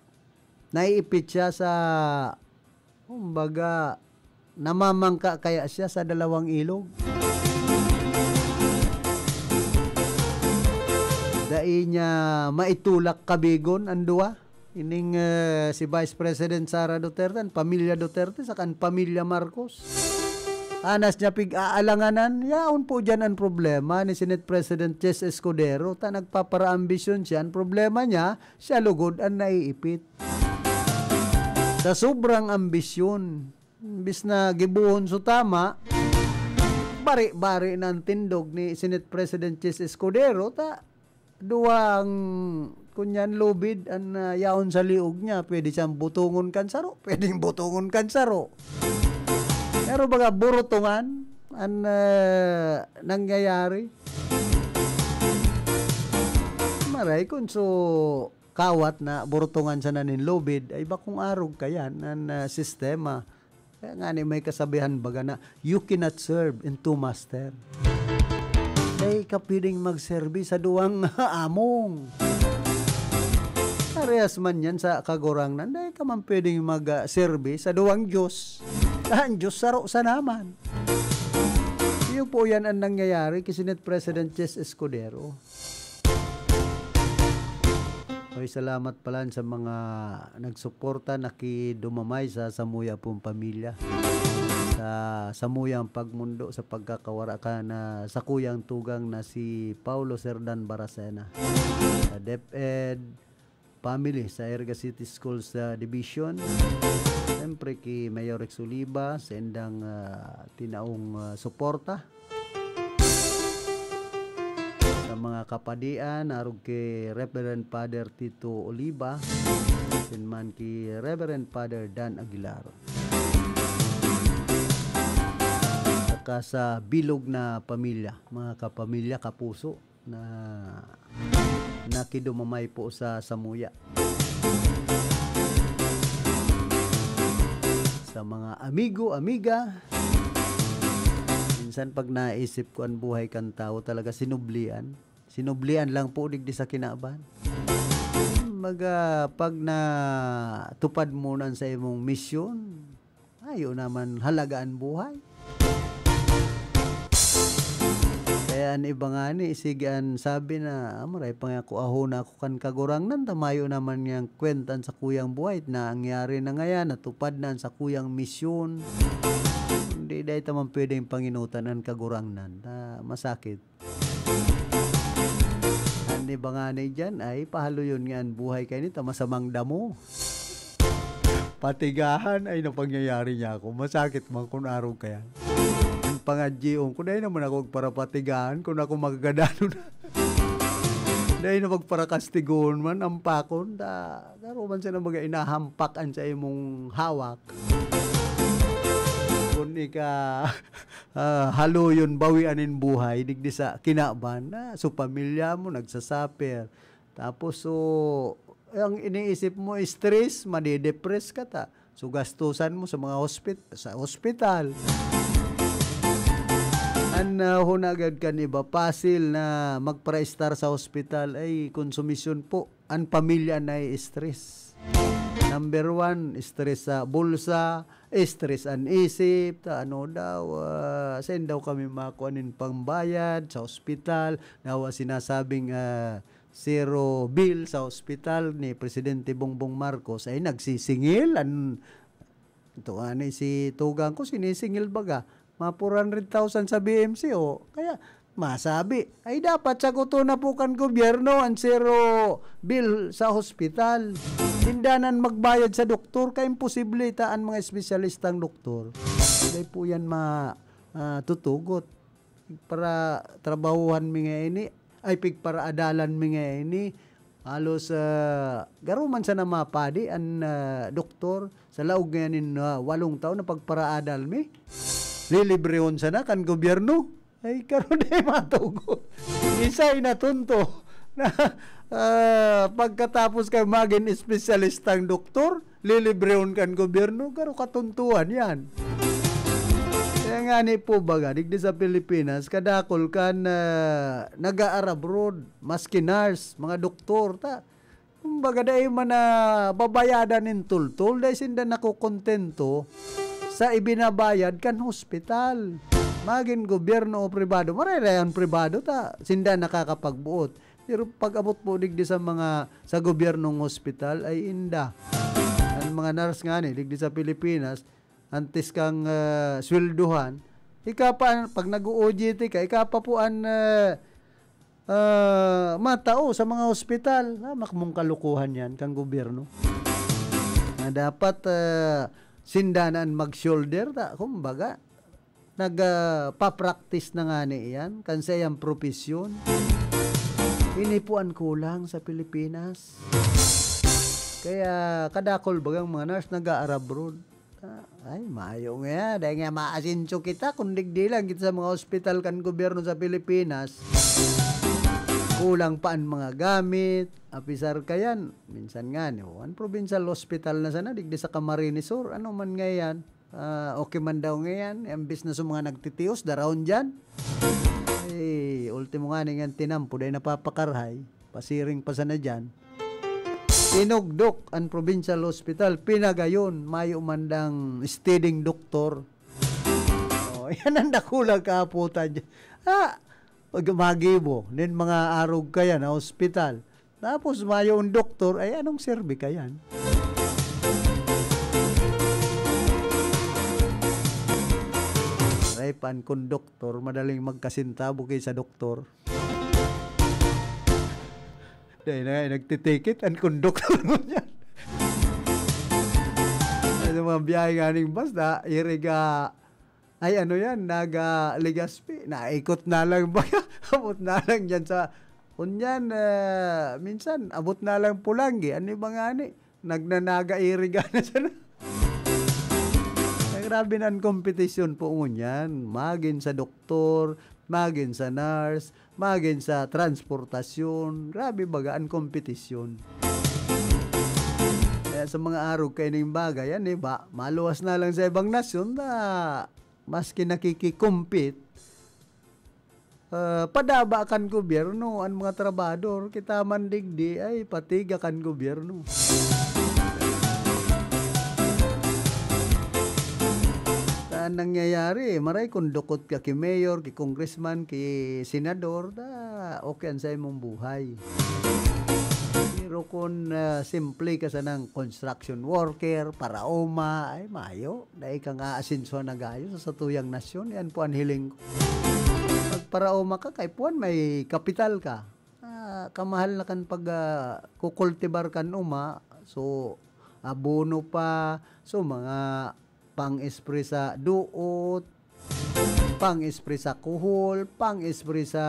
naiipit siya sa, kumbaga, namamangka kaya siya sa dalawang ilog. Dai niya maitulak kabigon an duwa. Ining, eh, si Vice President Sara Duterte, an pamilya Duterte, saka an pamilya Marcos. Anas niya pig-aalanganan, yaon po diyan an problema ni Senate President Chiz Escudero. Ta nagpaparaambisyon siya. An problema niya, siya lugod an naiipit. Sa sobrang ambisyon, imbis na gibohon so tama, bari-bari na an tindog ni Senate President Chiz Escudero, ta duwang, kunyan, lubid an, ah, yaon sa liog niya. Pwede siyang butongon kan saro, pwedeng butongon kan saro. Pero baga burutungan an, ah, nangyayari. Maray kun so kawat na burutungan sana nin lubid, ay bakong arog kayan an, ah, sistema. Kaya nga ni may kasabihan baga na, "You cannot serve in two master." Dai ka pwedeng magserbi sa duwang among. Parehas man yan sa Kagurangnan, dai ka man pwedeng mag, ah, serbi sa duwang Diyos. An Diyos saro sana man. Iyo po yan ang nangyayari kay Senate President Chiz Escudero. Hoy, salamat pala sa mga nagsuporta, nakidumamay sa Samuya Pong Pamilya. sa samuyang pagmundo sa pagkakawara kan, ah, sakuyang tugang na si Paulo Serdan Baracena. Sa DepEd family sa Iriga City Schools, ah, Division. Siyempre, ki Mayor Rex Oliva, sa indang, ah, tinaong, ah, suporta. Sa mga kapadian, arog ki Reverend Father Tito Oliva, asin man ki Reverend Father Dan Aguilar. Saka sa bilog na pamilya, mga kapamilya, kapuso, na nakidumamay po sa samuya. Sa mga amigo, amiga, minsan pag naisip ko an buhay kan tawo, talaga sinublian. Sinublian lang po digdi sa kinaban. Kumbaga, pag natupad mo na sa imong misyon, ayo naman halaga an buhay. Kaya an iba ngani, sige an sabi na, "Ah, maray pa nga ako, ahona ako kan Kagurangnan, ta mayo naman niyang kwenta an sakuyang buhay, nangyari na ngayan, natupad na an sakuyang misyon." Hindi, dai ta man pwedeng panginutan an Kagurangnan, ta masakit. An iba ngani diyan ay pahaloyon nga an buhay kaini ta masamang damo. Patigahan ay napangyayari niya ako. Masakit man kun arog kaya. Ang pangadyion ko, dai naman ako magparapatigahan kun ako magagadanon. Dai na magparakastigoon man, ampakon. Da, garo man siya na baga inahampak an sa imong hawak. Kun ika, ah, haloyon, bawian nin buhay, digdi sa kinaban, na, so pamilya mo, nagsasaper. Tapos, so, ang iniisip mo, stress, madedepress ka ta. So, gastusan mo sa mga hospit-, sa hospital. An, ah, hunagad kan iba, pasil na magparaistar sa hospital ay konsumisyon po. An pamilya na stress. Number one, stress sa bulsa, stress an isip, ta ano daw, ah, saan daw kami makuha nin pangbayad sa ospital, na wa sinasabing, ah, zero bill sa ospital ni Presidente Bongbong Marcos, ay nagsisingil, an, ito nga ni si tugang ko, sinisingil baga, mga four hundred thousand sa B M C, o kaya masabi, ay dapat saguton na po kan gobyerno ang zero bill sa hospital. Sinda na an magbayad sa doktor, kaya imposible ta an mga espesyalistang doktor. Dai po yan ma-, ah, tutugot. Para trabahuhan mi nga ini, ay pigparaadalan mi nga ini. Halos, ah, garo man sana mapadi an, ah, doktor. Sa laog ngayan nin, ah, walong taon na pagparaadal mi. Lilibrehon sana kan gobyerno. Ay, karon na matugo. Isa inatunto na, ah, pagkatapos kay magin espesyalistang doktor, lilibrehon kan gobyerno, garo katuntuhan yan. Kaya nga ni po baga, digdi sa Pilipinas, kadakol kan, ah, nag-aarabroad, maski nurse, mga doktor, ta, kumbaga, dai man na babayadan nin tultol, dai sinda nakokontento sa ibinabayad kan hospital. Magin gobyerno o pribado, marayray ang pribado ta, sinda nakakapagbuot. Pero pag-abot po digdi sa mga, sa gobyernong hospital, ay inda. Ang mga nurse nga ni, digdi sa Pilipinas, antes kang, ah, sweldohan, ika pa, pag nag-O J T ka, ika pa po ang, ah, ah, matao sa mga hospital. Ah, makmong kalokohan yan kang gobyerno. Na dapat, ah, sinda na an mag-shoulder, ta, kumbaga, nag, ah, pa-practice na nga ni iyan, kan sa iyang propesyon. Ini po ang kulang sa Pilipinas. Kaya kadakol bagang mga nurse nag-aarabroad. Ah, ay, mayo nga. Dahil nga maasenso kita, kung digdi lang kita sa mga ospital kan gobyerno sa Pilipinas. Kulang pa ang mga gamit, apisar ka yan. Minsan nga, no, ang provincial hospital na sana, digdi sa Camarines Sur, ano man nga yan. Ah, okay man daw nga yan. Imbis na sa mga nagtitios, daraon dyan. Ay, ultimo nga ni nga tinampo, dahil napapakarhay. Pasiring pa sana dyan. Tinugdok ang provincial hospital, pinagayon, mayo man dang steadyng doktor. Oh, yan ang dakulang kaaputan dyan. Ah, pag magibo, nin mga arog kaya na ospital. Tapos mayo ang doktor, ay anong serbi ka yan? pa an konduktor, madaling magkasinta buki sa doktor. Dai na nga, nagtitikit an konduktor ngunyan. Sa mga biyahe nganing bus, na iriga, ay, ano yan, naga Legazpi, naikot na lang ba? Abot na lang dyan sa, kunyan, ah, minsan, abot na lang Pulangi. Ano ba nga ni? Nagnanaga iriga na siya na. Ay, grabe na an kompetisyon po ngunyan. Magin sa doktor, magin sa nurse, magin sa transportasyon. Grabe baga an kompetisyon. Kaya sa mga arog kaining bagay, yan, di ba? Maluwas na lang sa ibang nasyon na maski nakikikompete, ah, padaba kan gobyerno an mga trabahador. Kita man digdi ay patiga kan gobyerno. Sa nangyayari, maray kung dukot ka ki mayor, ki congressman, ki senador, da, okay an sa imong buhay. Pero kung, ah, simple ka sanang construction worker, paraoma, ay mayo. Dai kang aasensuhan na gayo sa satuyang nasyon. Yan po an hiling ko. Magparaoma ka, kay puwan may kapital ka. Ah, kamahal na kan pag, ah, kukultibar kan uma. So, abono pa. So, mga pang-spray sa duot, pang-spray sa kuhol, pang-spray sa,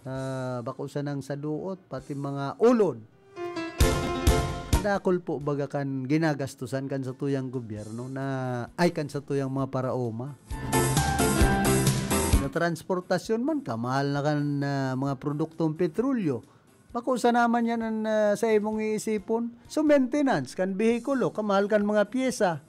ah, bako sanang sa duot, pati mga ulod. Dakul po baga kan ginagastusan kan satuyang gobyerno na, ay, kan satuyang mga paraoma. Sa transportasyon man, kamahal na kan, ah, mga produktong petrolyo. Bako sana man yan an, ah, sa imong iisipon. So, maintenance kan behikulo, kamahal kan mga pyesa.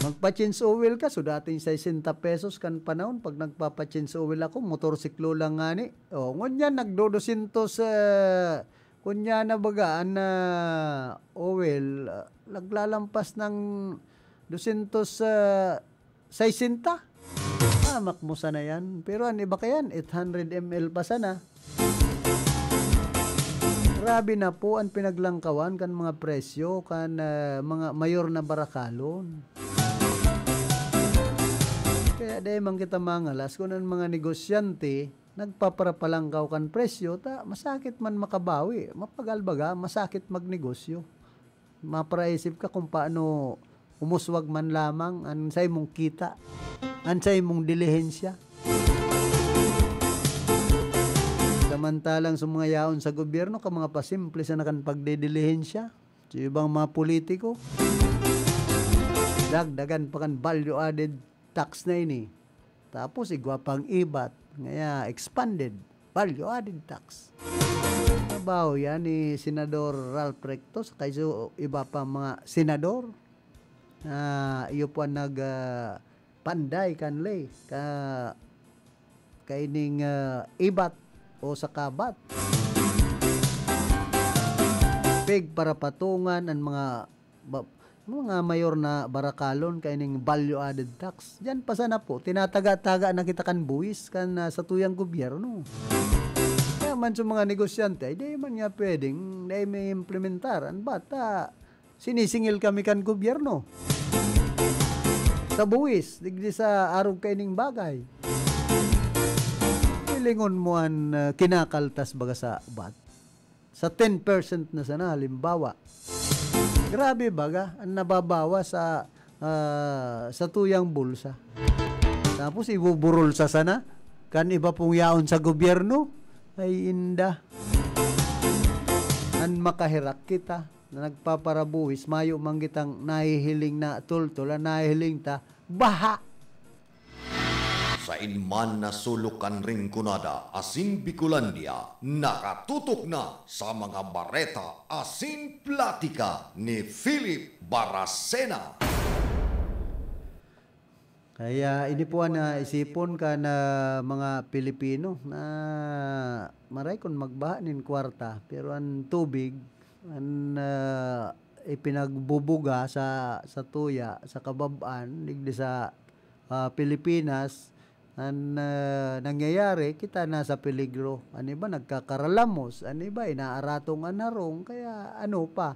Magpa-change oil ka, so dating sesenta pesos kan panahon, pag nagpapa-change oil ako, motorsiklo lang ngani. O, ngunyan, nagdo-dosyentos, ah, kunya na baga, an, ah, oil, ah, naglalampas ng dosyentos, ah, sesenta. Hamak mo sana yan. Pero an iba kayan, eight hundred M L pa sana. Grabe na po an pinaglangkawan kan mga presyo kan, ah, mga mayor na barakalon. Kaya dai man kita mangalas kun an mga negosyante nagpaparapalangkaw kan presyo, ta masakit man makabawi. Mapagal baga, masakit magnegosyo. Mapaisip ka kung paano umuswag man lamang an saimong kita, an saimong dilihensya. Samantalang sa mga yaon sa gobyerno, ka mga pasimple sana kan pagdidilihensya. Sa ibang mga politiko, dagdagan pa kan value added tax na ini. Tapos igwa pang ibat, ngaya expanded value added tax. Trabaho yan ni Senador Ralph Recto, saka iso iba pa mga senador na iyo po ang nag, ah, panday kan ley ka, kaining, ah, ibat o saka vat. Pig para patungan ang mga ba-, mga mayor na barakalon kaining value added tax. Diyan pa sana po, tinataga-taga na kita kan buwis kan, ah, satuyang gobyerno. Kaya man sa mga negosyante, ay di man nga pwedeng, di may implementar. An bata, sinisingil kami kan gobyerno. Sa buwis, digdi sa arog kaining bagay. Hilingon mo an, ah, kinakaltas baga sa vat. Sa ten percent na sana, halimbawa. Grabe baga, ang nababawas sa, ah, satuyang bulsa. Tapos ibuburol sa sana, kan iba pong yaon sa gobyerno, ay inda. An makaherak kita, na nagpaparabuhis, mayo man kitang nahihiling na tultol, ang nahihiling ta, baha. Sain man na sulok kan Rinconada asin Bicolandia, nakatutok na sa mga bareta asin platika ni Philip Baracena. Kaya ini po an naisipon kan mga Pilipino na maray kun magbaha nin kwarta, pero an tubig, an, ah, ipinagbubuga sa, sa tuya, sa kabab-an, digdi sa, ah, Pilipinas, an, ah, nangyayari, kita nasa peligro. An iba nagkakaralamos, an iba inaaratong an harong, kaya ano pa,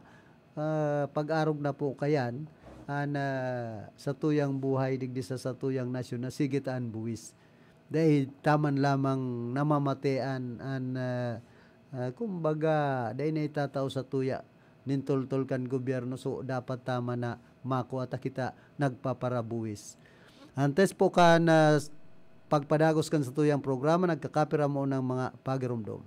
ah, pag-arog na po kayan, an, ah, satuyang buhay digdi sa satuyang nasyon na sige ta an buwis. Dai ta man lamang namamate an, an, ah, ah, kumbaga, dai naitatao satuya nin toltol kan gobyerno. So, dapat ta man na makua ta kita nagpaparabuwis. Antes po kan, ah, pagpadagos kan satuyang programa, nagkakapira mo ng mga pagirumdom.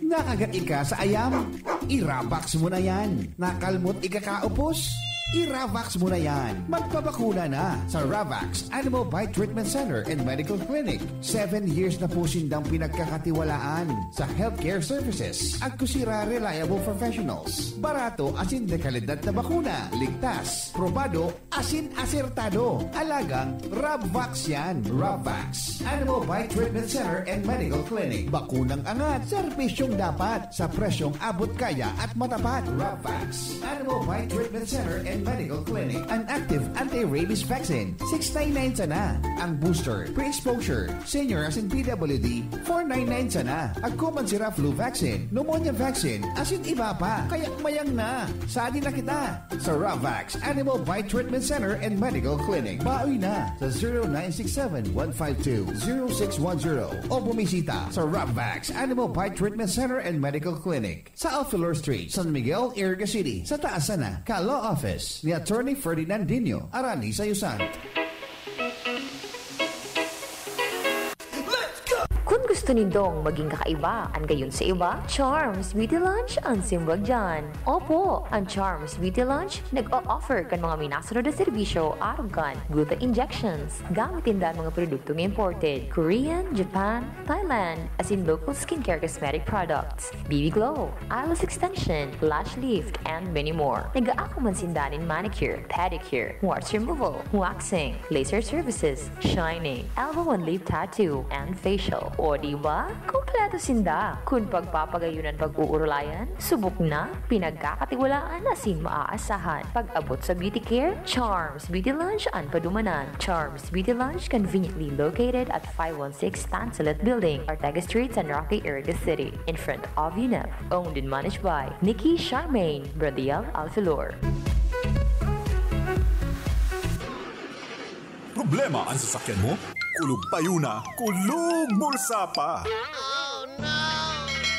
Nakagat ika sa ayam? I-Ravax mo na yan. Nakalmot ika kaupos? I-Ravax mo na yan. Magpabakuna na sa Ravax Animal Bite Treatment Center and Medical Clinic. Seven years na po sindang pinagkakatiwalaan sa healthcare services. Agkusira reliable professionals. Barato asin dekalidad na bakuna. Ligtas, probado, asin asertado. Alagang Rabvax yan. Rabvax. Animal Bite Treatment Center and Medical Clinic. Bakunang angat, serbisyong dapat, sa presyong abot kaya at matapat. Rabvax. Animal Bite Treatment Center and Medical Clinic. An active anti-rabies vaccine, six nine nine sana. Ang booster, pre-exposure, senior asin P W D, four nine nine sana. Agkuman sira flu vaccine, pneumonia vaccine, asin iba pa. Kaya mayang na. Sadi na kita sa Ravax Animal Bite Treatment Center and Medical Clinic. Baoy na sa zero nine six seven, one five two, zero six one zero o bumisita sa Ravax Animal Bite Treatment Center and Medical Clinic sa Alfilor Street, San Miguel, Iriga City, sa taas sana ka Law Office ni Attorney Ferdinandinho Arani Sayusan. Kun gusto nindong maging kakaiba an gayon sa iba, Charms Beauty Lounge an simbag diyan. Opo, an Charms Beauty Lounge nag-o-offer kan mga minasunod na serbisyo arog kan gluta injections. Gamit ninda an mga produktong imported, Korean, Japan, Thailand, asin local skincare cosmetic products, B B Glow, eyelash extension, lash lift, and many more. Nag-aako man sinda nin manicure, pedicure, warts removal, waxing, laser services, shining, elbow and lip tattoo, and facial. O di ba? Kompleto sinda. Kun pagpapagayon an pag-uurulayan, subok na, pinagkakatiwalaan asin maaasahan. Pag-abot sa beauty care, Charms Beauty Lounge an padumanan. Charms Beauty Lounge, conveniently located at five one six Tansulit Building, Ortega Street, San Roque, Iriga City, in front of UNEP. Owned and managed by Nikki Charmaine Bradiel Alfilor. Problema an sasakyan mo? Kulog payo na, kulog bulsa pa!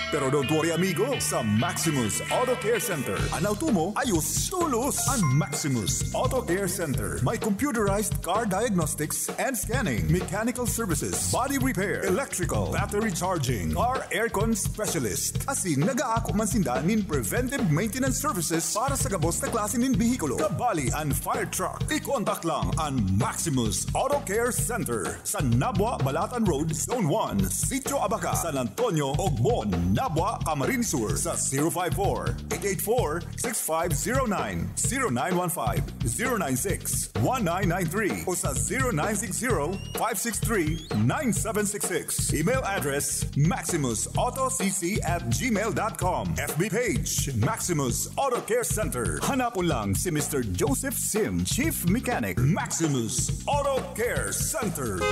Pero don't worry, amigo, sa Maximus Auto Care Center, an auto mo ayos tolos. An Maximus Auto Care Center may computerized car diagnostics and scanning, mechanical services, body repair, electrical, battery charging, car aircon specialist. Asin nag-aako man sinda nin preventive maintenance services para sa gabos na klase nin behikulo. Kabali an fire truck. I-contact lang an Maximus Auto Care Center sa Nabua, Balatan Road, Zone one, Sitio Abaca, San Antonio, Ogbon, Nabua, Camarines Sur sa zero five four, eight eight four, six five zero nine, zero nine one five, zero nine six, one nine nine three o sa zero nine six zero, five six three, nine seven six six. Email address, maximus auto c c at gmail dot com. F B page, Maximus Auto Care Center. Hanapon lang si Mister Joseph Sim, Chief Mechanic, Maximus Auto Care Center.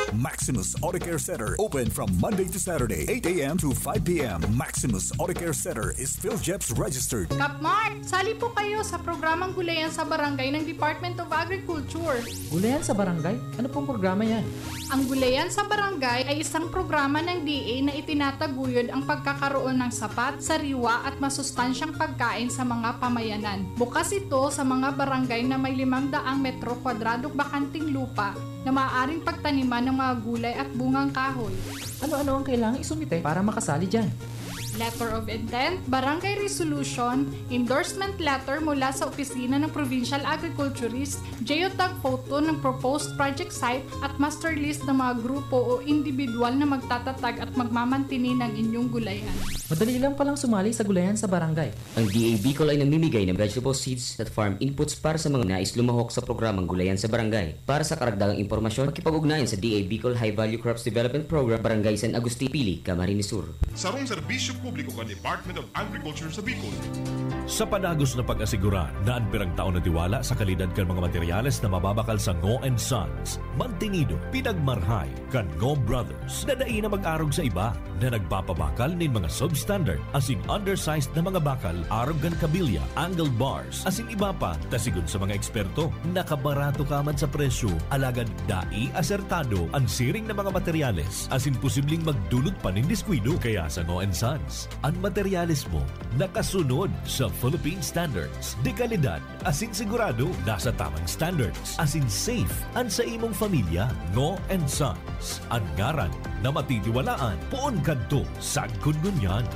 Maximus Auto Care Center, open from Monday to Saturday, eight a.m. to five p.m. Maximus Auto Care Center is PhilGEPS registered. Kapmart, sali po kayo sa programang Gulayan sa Barangay ng Department of Agriculture. Gulayan sa Barangay? Ano pong programa yan? Ang Gulayan sa Barangay ay isang programa ng D A na itinataguyod ang pagkakaroon ng sapat, sariwa at masustansyang pagkain sa mga pamayanan. Bukas ito sa mga barangay na may limang daang metro kwadradong bakanting lupa na maaaring pagtaniman ng mga gulay at bungang kahoy. Ano-ano ang kailangan isumite para makasali dyan? Letter of intent, barangay resolution, endorsement letter mula sa opisina ng provincial agriculturist, geotag photo ng proposed project site at master list ng mga grupo o individual na magtatatag at magmamantini ng inyong gulayan. Madali lang palang sumali sa gulayan sa barangay. Ang D A Bicol ay namimigay ng vegetable seeds at farm inputs para sa mga nais lumahok sa programang Gulayan sa Barangay. Para sa karagdagang impormasyon, makipag-ugnayan sa D A Bicol High Value Crops Development Program, Barangay San Agustin, Pili, Camarines Sur. Sarong serbisyo publiko kan Department of Agriculture sa Bicol. Sa padagos na pag-asigurar na an pirang taon na tiwala sa kalidad kan mga materyales na mababakal sa Ngo and Sons, mantinido, pinagmarhay kan Ngo Brothers na dai na mag-arog sa iba na nagpapabakal nin mga substandard asin undersized na mga bakal arog kan kabilya, angled bars, asin iba pa, ta sigon sa mga eksperto, nakabarato ka man sa presyo, alagad dai asertado an siring na mga materyales, asin posibleng magdulot pa nin diskuido. Kaya sa Ngo and Sons, an materyales mo nakasunod sa Philippine standards de kalidad, asin sigurado nasa tamang standards, asin safe an sa imong familya. Ngo and Sons, an ngaran na matitiwalaan poon kadto sagkod ngunyan.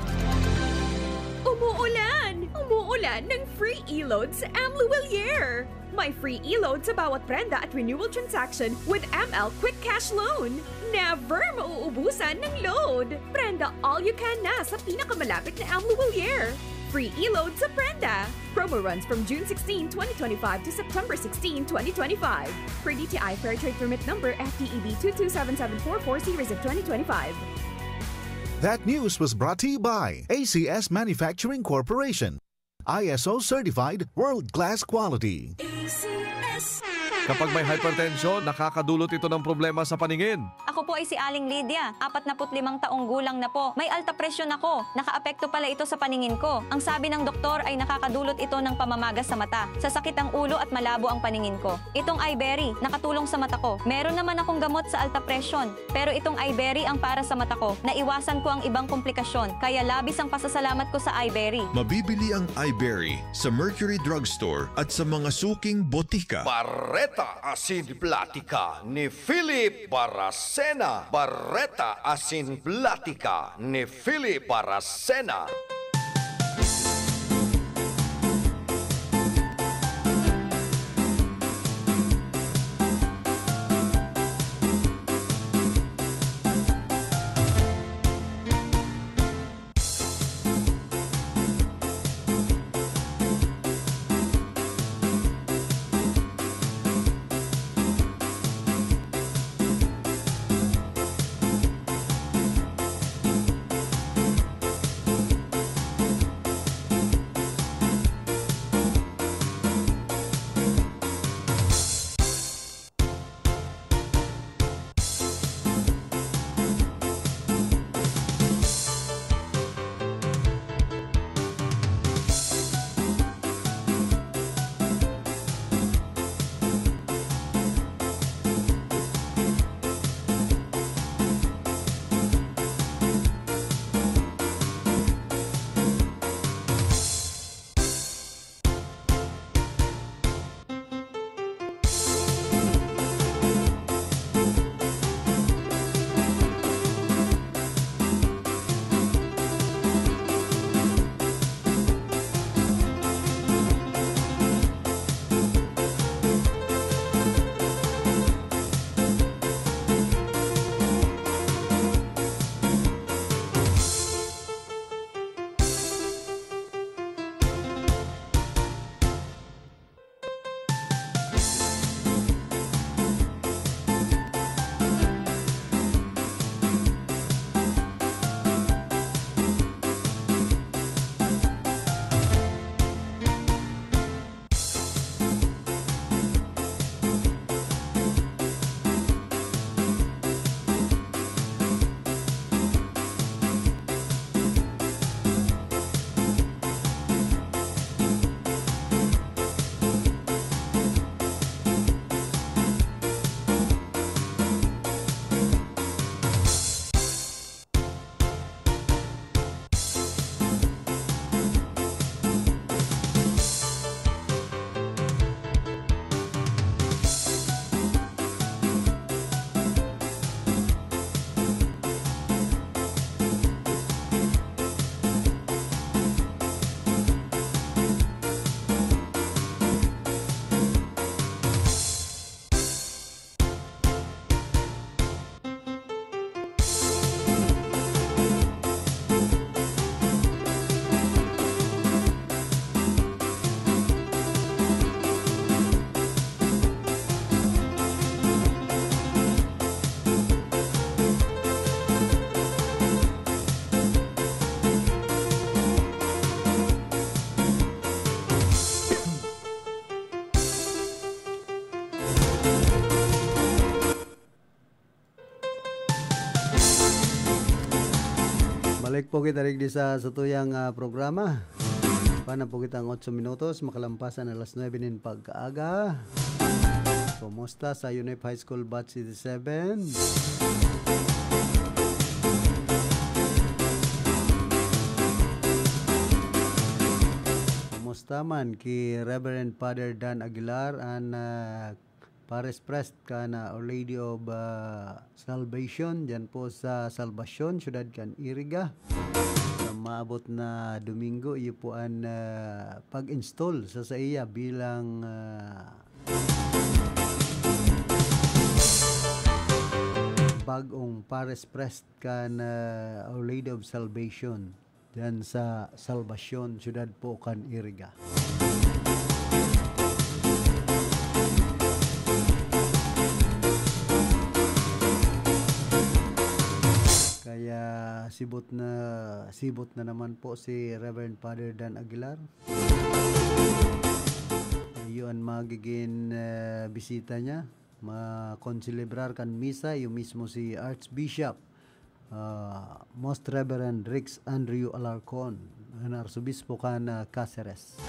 Umuulan! Umuulan ng free e-load sa Amlo Willier! May free e-load sa bawat prenda at renewal transaction with M L Quick Cash Loan. Never mauubusan ng load! Prenda all you can na sa pinakamalapit na Amlo Willier. Free e-load sa prenda! Promo runs from June sixteen, twenty twenty-five to September sixteen, twenty twenty-five. Per D T I Fair Trade Permit Number F T E B two two seven seven four four series of twenty twenty-five. That news was brought to you by A C S Manufacturing Corporation. I S O certified, world-class quality. Kapag may hypertension, nakakadulot ito ng problema sa paningin. Ako po ay si Aling Lydia, apatnapu't limang taong gulang na po. May alta presyon ako. Nakaapekto pala ito sa paningin ko. Ang sabi ng doktor ay nakakadulot ito ng pamamaga sa mata, sasakit ang ulo at malabo ang paningin ko. Itong Iberry, nakatulong sa mata ko. Meron naman akong gamot sa alta presyon, pero itong Iberry ang para sa mata ko. Naiwasan ko ang ibang komplikasyon, kaya labis ang pasasalamat ko sa Iberry. Mabibili ang Iberry sa Mercury Drugstore at sa mga suking botika. Bareta asin platika ni Philip Baracena. Bareta asin platika ni Philip Baracena. Balik po kita digdi sa satuyang, ah, programa. Pana po kita ang otso minutos, makalampasan alas nuebe nin pagkaaga. Kumusta sa UNEP High School Batch eighty-seven? Kumusta man ki Reverend Father Dan Aguilar an, ah, Paris Priest kan, ah, Our Lady of, ah, Salvation, diyan po sa Salvacion, siyudad kan Iriga. Sa maabot na Domingo, iyo po an, ah, pag-install sa saiya bilang, ah, bag-ong Paris Priest kan, ah, Our Lady of Salvation. Diyan sa Salvacion, siyudad po kan Iriga. Kaya sibot na, sibot na naman po si Reverend Father Dan Aguilar. Iyo an magiging, eh, bisita niya. Makonselebrar kan misa, iyo mismo si Archbishop, ah, Most Reverend Rex Andrew Alarcon, an Arsobispo kan, ah, Caceres.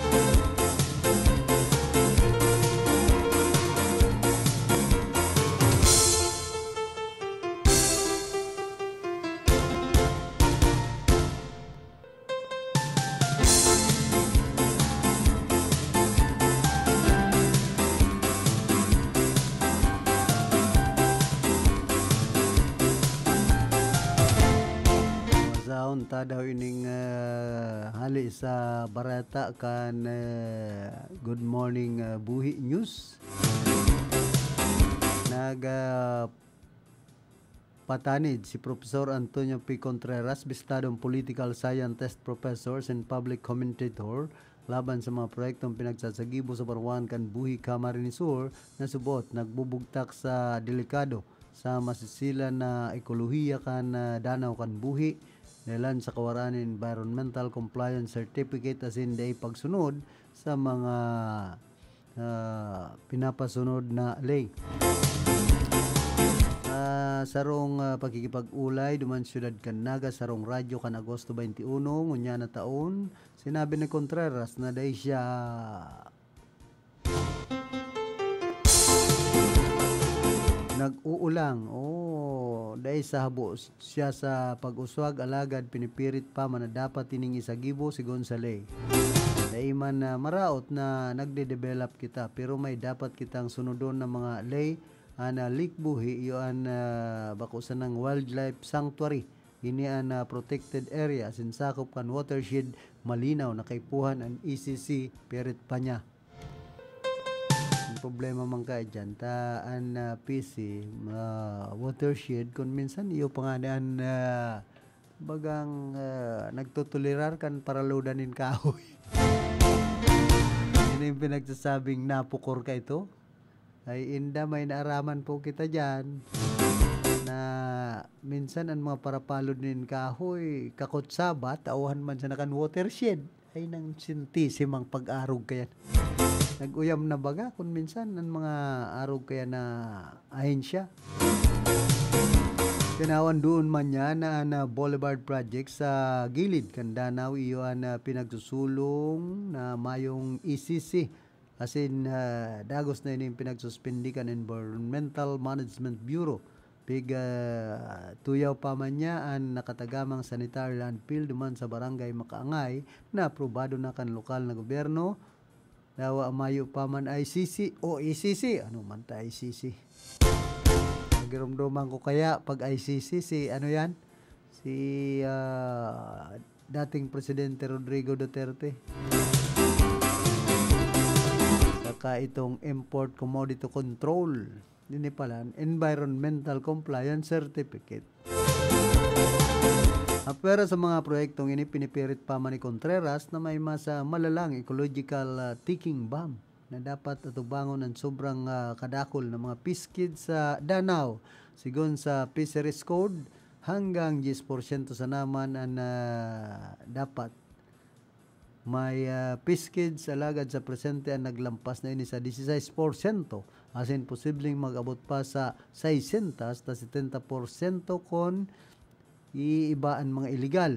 Masahon ta daw ining, ah, hali sa bareta kan, ah, Good Morning, ah, Buhi News. Nag, ah, patanid si Professor Antonio P. Contreras, bistadong political scientist, professor, and public commentator laban sa mga proyektong pinagsasagibo sa Buruan kan Buhi Camarines Sur, na subot nagbubugtak sa delikado sa masisilan na ekolohiya kan, ah, danaw kan Buhi, dahelan sa kawaraan nin environmental compliance certificate asin dai pagsunod sa mga, ah, pinapasunod na ley. Sa sarong, ah, pakikipag-olay duman siyudad kan Naga, sarong radyo kan Agosto twenty-one, ngunyan na taon, sinabi ni Contreras na dai siya nag-uulang o dai sa habo siya sa pag-uswag, alagad pinipirit pa man na dapat ining isagibo sigon sa ley. Dai man na maraot na nagde-develop kita, pero may dapat kitang sunodon na mga ley. An, ah, Lake Buhi, iyo an, ah, bako sanang wildlife sanctuary. Ini an, ah, protected area, asin sakop kan watershed, malinaw na kaipuhan an E C C, pirit pa niya. Ang problema man kaya dyan, ta an, ah, P C, ah, watershed, kun minsan iyo pa nga an, ah, bagang, ah, nagtotolerar kan paraludan nin kahoy. Yan yung pinagsasabing napukor ka ito. Ay, inda, may naaraman po kita dyan na minsan an mga parapalod nin kahoy, kakot Sabat, tauhan man sa nakan watershed. Ay, nang sintisimang pag-arog kaya. Nag-uyam na baga kun minsan an mga arog kaya na ahensya. Tinawan doon man niya na an, ah, Boulevard Project sa gilid kan danaw, iyo an, ah, pinagsusulong na mayong E C C. Asin, ah, dagos na ining pinagsuspindi kan Environmental Management Bureau. Pig, ah, tuyaw pa man niya an nakatagamang sanitary landfill duman sa Barangay Makaangay na aprobado na kan lokal na gobyerno. Dawa mayo pa man I C C o E C C. Ano man ta I C C? Nagirumduman ko kaya pag I C C, si ano yan? Si, ah, dating Presidente Rodrigo Duterte. Saka itong import commodity control. Ini pala, environmental compliance certificate. Apwera sa mga proyektong ini, pinipirit pa man ni Contreras na may mas, ah, malalang ecological, ah, ticking bomb na dapat atubangon ang sobrang, ah, kadakul na mga piskid sa danaw. Sigon sa Fisheries Code, hanggang diyes porsyento sana man ang, ah, dapat may, ah, piskid sa lagad sa presente ang naglampas na ini sa dieciséis porsyento, asin posibleng mag-abot pa sa seiscientos ta setenta porsyento kon iiba an mga iligal.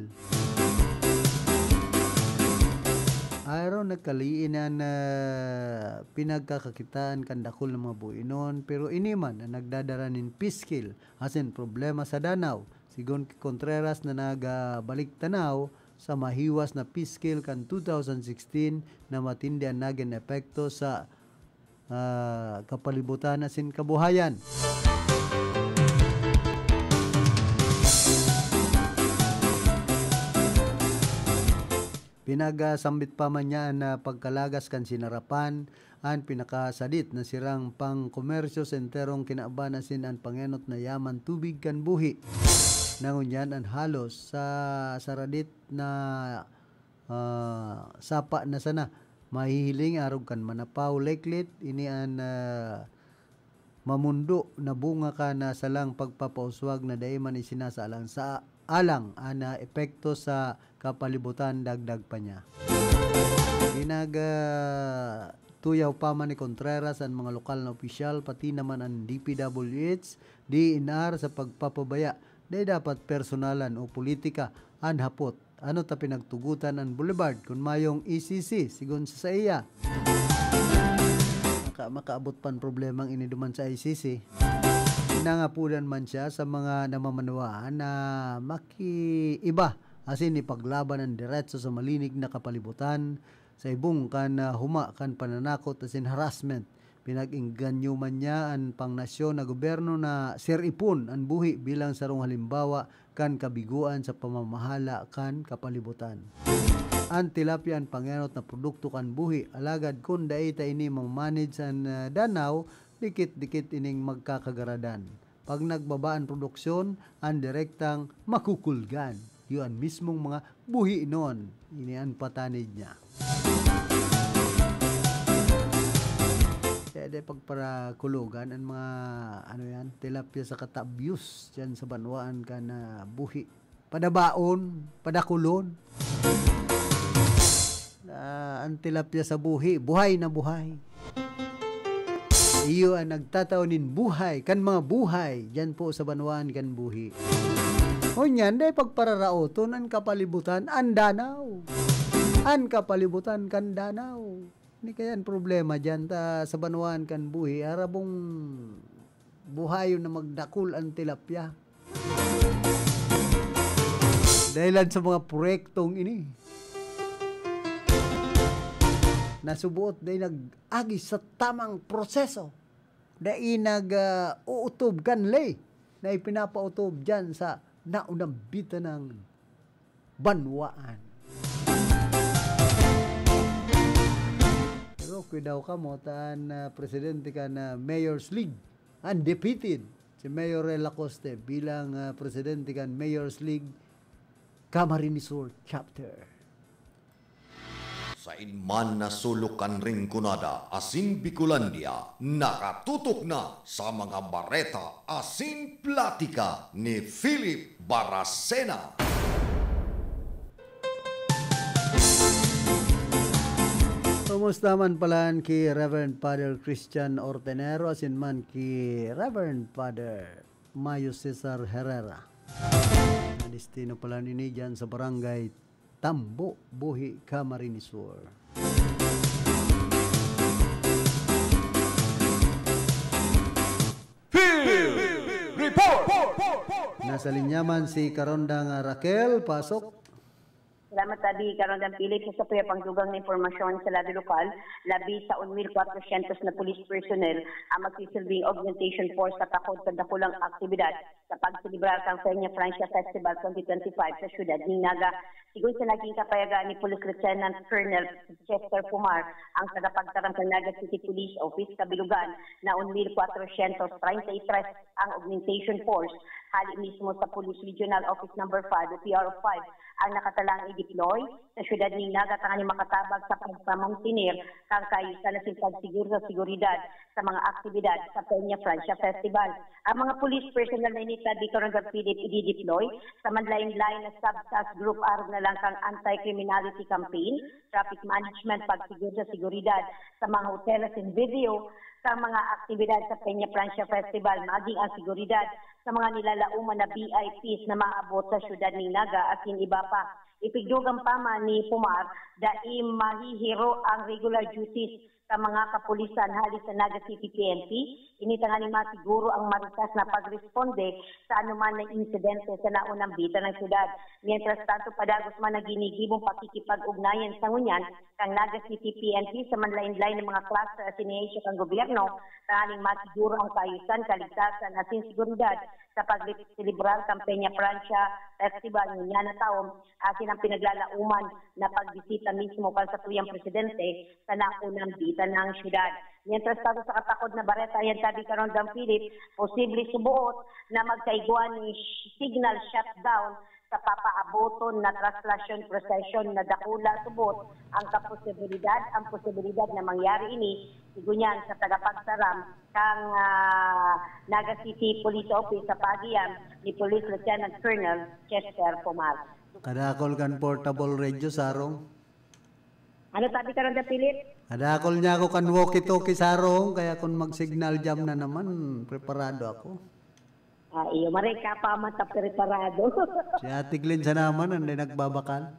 Aron nagkaliin an, ah, pinagkakakitaan kan dakul na mga buhinon, pero ini man an nagdadara nin piskil asin problema sa danaw. Sigon ki Contreras na nagbalik tanaw sa mahiwas na piskil kan two thousand sixteen na matindi an nagin epekto sa ah, kapalibutan asin kabuhayan. Pinagsambit pa man niya an, ah, pagkalagas kan sinarapan, an pinakasadit na sirang pangkomersyo sa enterong kinaban asin an pangenot na yaman tubig kan buhi. Na ngunyan an halos sa saradit na ah, sapa na sana. Mahihiling arog kan Manapao Lakelet, ini an, ah, mamundo na bunga kan, ah, salang pagpapauswag na dai man isinasaalang sa alang an, ah, epekto sa kapalibutan, dagdag pa niya. Pinag, ah, tuyaw pa man ni Contreras an mga lokal na opisyal, pati naman an D P W H, D N R sa pagpapabaya. Dai dapat personalan o politika an hapot. Ano ta pinagtugotan an boulevard kun mayong E C C, sigon sa saiya? Maka-, makaabot pan problemang ini duman sa I C C. Nangapodan man siya sa mga namamanwaan na makiiba asin ipaglaban an diretso sa malinig na kapalibutan sa ibong kan, ah, huma kan pananakot asin harassment. Pinag-engganyo man niya an pangnasyon na gobyerno na siripon an buhi bilang sarong halimbawa kan kabigoan sa pamamahala kan kapalibutan. An tilapia an pangenot na produkto kan buhi, alagad kun dai ta ini ma-manage an, ah, danaw, dikit-dikit ining magkakagaradan. Pag nagbaba an produksyon, an direktang makukulgan. Iyo an mismong mga buhinon. Ini an patanid niya. Kaya dai pagparakulogan an mga, ano yan, tilapia sa katabyos diyan sa banwaan kan, ah, buhi. Padabaon, padakulon. Ah, an tilapia sa buhi, buhay na buhay. Iyo an nagtatao nin buhay kan mga buhay diyan po sa banwaan kan buhi. Ngunyan, dai pagpararaoton an kapalibutan, an danaw. An kapalibutan kan danaw. Ini kaya an problema diyan ta sa banwaan kan buhi, harabong buhayon na magdakul an tilapia. Dahilan sa mga proyektong ini, nasubuot dai nag-agi sa tamang proseso, dai nag, ah, uutob kan ley na ipinapautob diyan sa naunambitan ng banwaan. Pero kuidaw kamo, ta an, ah, presidente kan, ah, Mayor's League, undefeated si Mayor Rel Acoste bilang, ah, presidente kan Mayor's League Camarines Sur Chapter. Sain man na sulok kan Rinconada asin Bicolandia, nakatutok na sa mga bareta asin platika ni Philip Baracena. Kumusta man pala an ki Reverend Father Christian Ortenero asin man ki Reverend Father Mayo Cesar Herrera? An destino pala nini diyan sa barangay Tambo, Buhi, Camarines Sur. Field Report! Nasa linya man si Karondang Raquel, pasok. Salamat, Abi. Karondang Philip, sa sapuya pang dugang na impormasyon sa lado lokal, labi sa un mil kwatrosyentos na police personnel ang magsisilbing augmentation force sa takod sa dakulang aktibidad sa pagselebrar kan Peña Francia Festival twenty twenty-five sa siyudad nin Naga. Sigon sa naging kapayagan ni Police Lieutenant Colonel Chester Pumar, ang tagapagtaram sa Naga City Police Office kabilugan, na un mil kwatrosyentos treinta y tres ang augmentation force hali mismo sa Police Regional Office Number five o P R O five ang nakatalang i-deploy sa siyudad nin Naga tanganing makatabang sa pagpamantener kan kaayusan asin pagsiguro sa seguridad sa mga aktibidad sa Peña Francia Festival. Ang mga police personnel na ini, Abi, Karondang Philip, idi-deploy sa manlaen-laen na sub-task group arog na lang kan anti-criminality campaign, traffic management, pagsiguro sa seguridad sa mga hotel asin video, sa mga aktibidad sa Peña Francia Festival, maging ang seguridad sa mga nilalaoman na V I Ps na maabot sa siyudad nin Naga asin iba pa. Ipigdugang pa man ni Pomar, dai mahihiro ang regular duties sa mga kapulisan hali sa Naga City P N P. Ini tanganing masiguro ang marikas na pagresponde sa anuman na insidente sa naunang bitan ng syudad. Mientras tanto, padagos man ang ginigibong pakikipag-ugnayan sa ngunyan kan Naga City P N P sa manlaen-laen na mga cluster asin ahensya kan gobyerno, tanganing masiguro ang kaayusan, kaligtasan asin seguridad sa pagselebrar kan Peña Francia Festival ngunyan na taon, asin ang pinaglalaoman na pagbisita mismo kan satuyang presidente sa naunang bitan ng syudad. Mientras tanto, sa katakod na bareta, ayan tabi karon, Dang Philip, posible suboot na magkaigwa ni sh-, signal shutdown sa papaaboton na traslasyon procession na dakula subot ang kaposibilidad, ang posibilidad na mangyari ini, sigunyan sa tagapagtaram kang, ah, Naga City Police Office sa paagi iyan ni Police Lieutenant Colonel Chester Pomar. Kadakol kan portable radio, Sarong. Ano tabi ka ron, Dang Philip? Kadakol niya ako kan walkie-talkie, Sarong, kaya kung mag-signal jam na naman, preparado ako. Ah, iyo, maray ka pa man ta preparado. Si Ate Glenn sa naman, anday nagbabakal.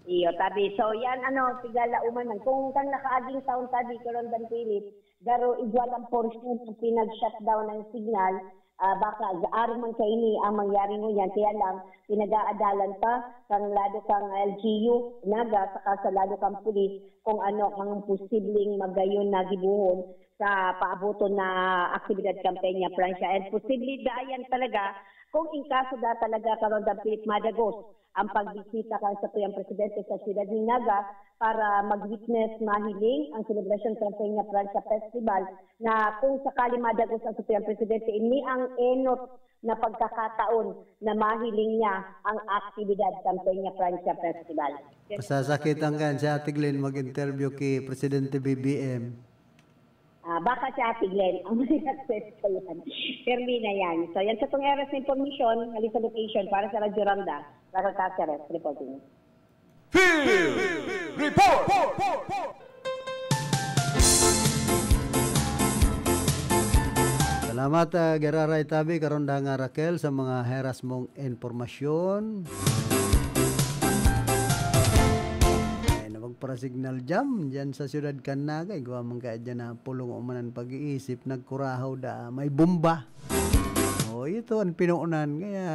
Iyo, tabi. So, yan, ano, tiglalauman man. Kung kan nakaaging taon, tabi, Colonel Dan Philip, garo igwa lang porsyon ang pinag-shutdown ng signal. Ah, baka aram man kaini ang mangyari ngunyan. Kaya lang, pinag-aadalan pa kang lado kang L G U, Naga, saka sa lado kang pulis kung ano ang posibleng magayon na gibohon sa paaboton na aktibidad kan Peña Francia. And posible dayan talaga kung in kaso da talaga karon, Dang Philip, madagos ang pagbisita kan satuyang presidente sa siyudad nin Naga para mag-witness, mahiling ang selebrasyon kan Peña Francia Festival, na kung sakali madagos ang satuyang presidente, ini ang enot na pagkakataon na mahiling niya ang aktibidad kan Peña Francia Festival. Masasakitan kan si Ate Glenn mag-interview ki Presidente B B M. Ah, baka si Ate Glenn ang may access ko yan. Permi na yan. So, yan sa tong eras na impormasyon, hali sa location para sa Radyo Randa, Raquel Caceres, reporting. Field Report! Salamat, ah, giraray tabi, karon da nga Raquel, sa mga heras mong impormasyon. Ay, na magpara-signal jam dyan sa siyudad kan Naga. Igwa man kaya dyan na pulong o man ang pag-iisip, nagkurahaw da, may bomba. O, ito ang pinuunan, kaya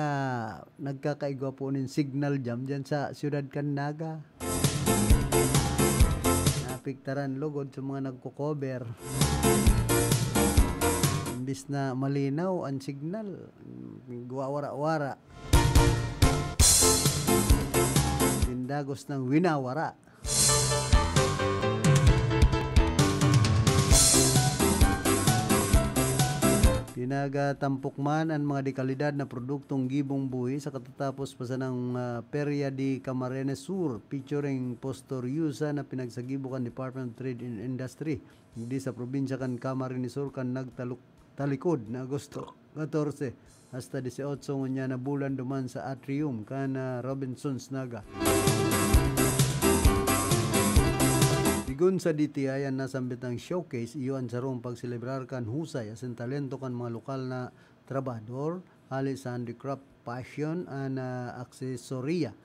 nagkakaigwa po nin signal jam dyan sa siyudad kan Naga. Napigtaran lugod sa mga nagko-cover. Imbis na malinaw ang signal, gwawara-wara. Tindagos ng winawara. Pinagatampok man an mga dekalidad na produktong gibong buhi sa katatapos pa sanang, ah, Feria de Camarines Sur featuring Postor Yusa na pinagsagibo kan Department of Trade and Industry digdi sa probinsya kan Camarines Sur kan nagtaluk-, talikod na Agosto katorse hasta dieciocho ngunyan na bulan duman sa atrium kan, ah, Robinsons Naga. Sigun sa D T I, an nasambitang showcase iyo an sarong pagselebrar kan husay asin talento kan mga lokal na trabahador hali sa handicraft, fashion, an, ah, aksesorya.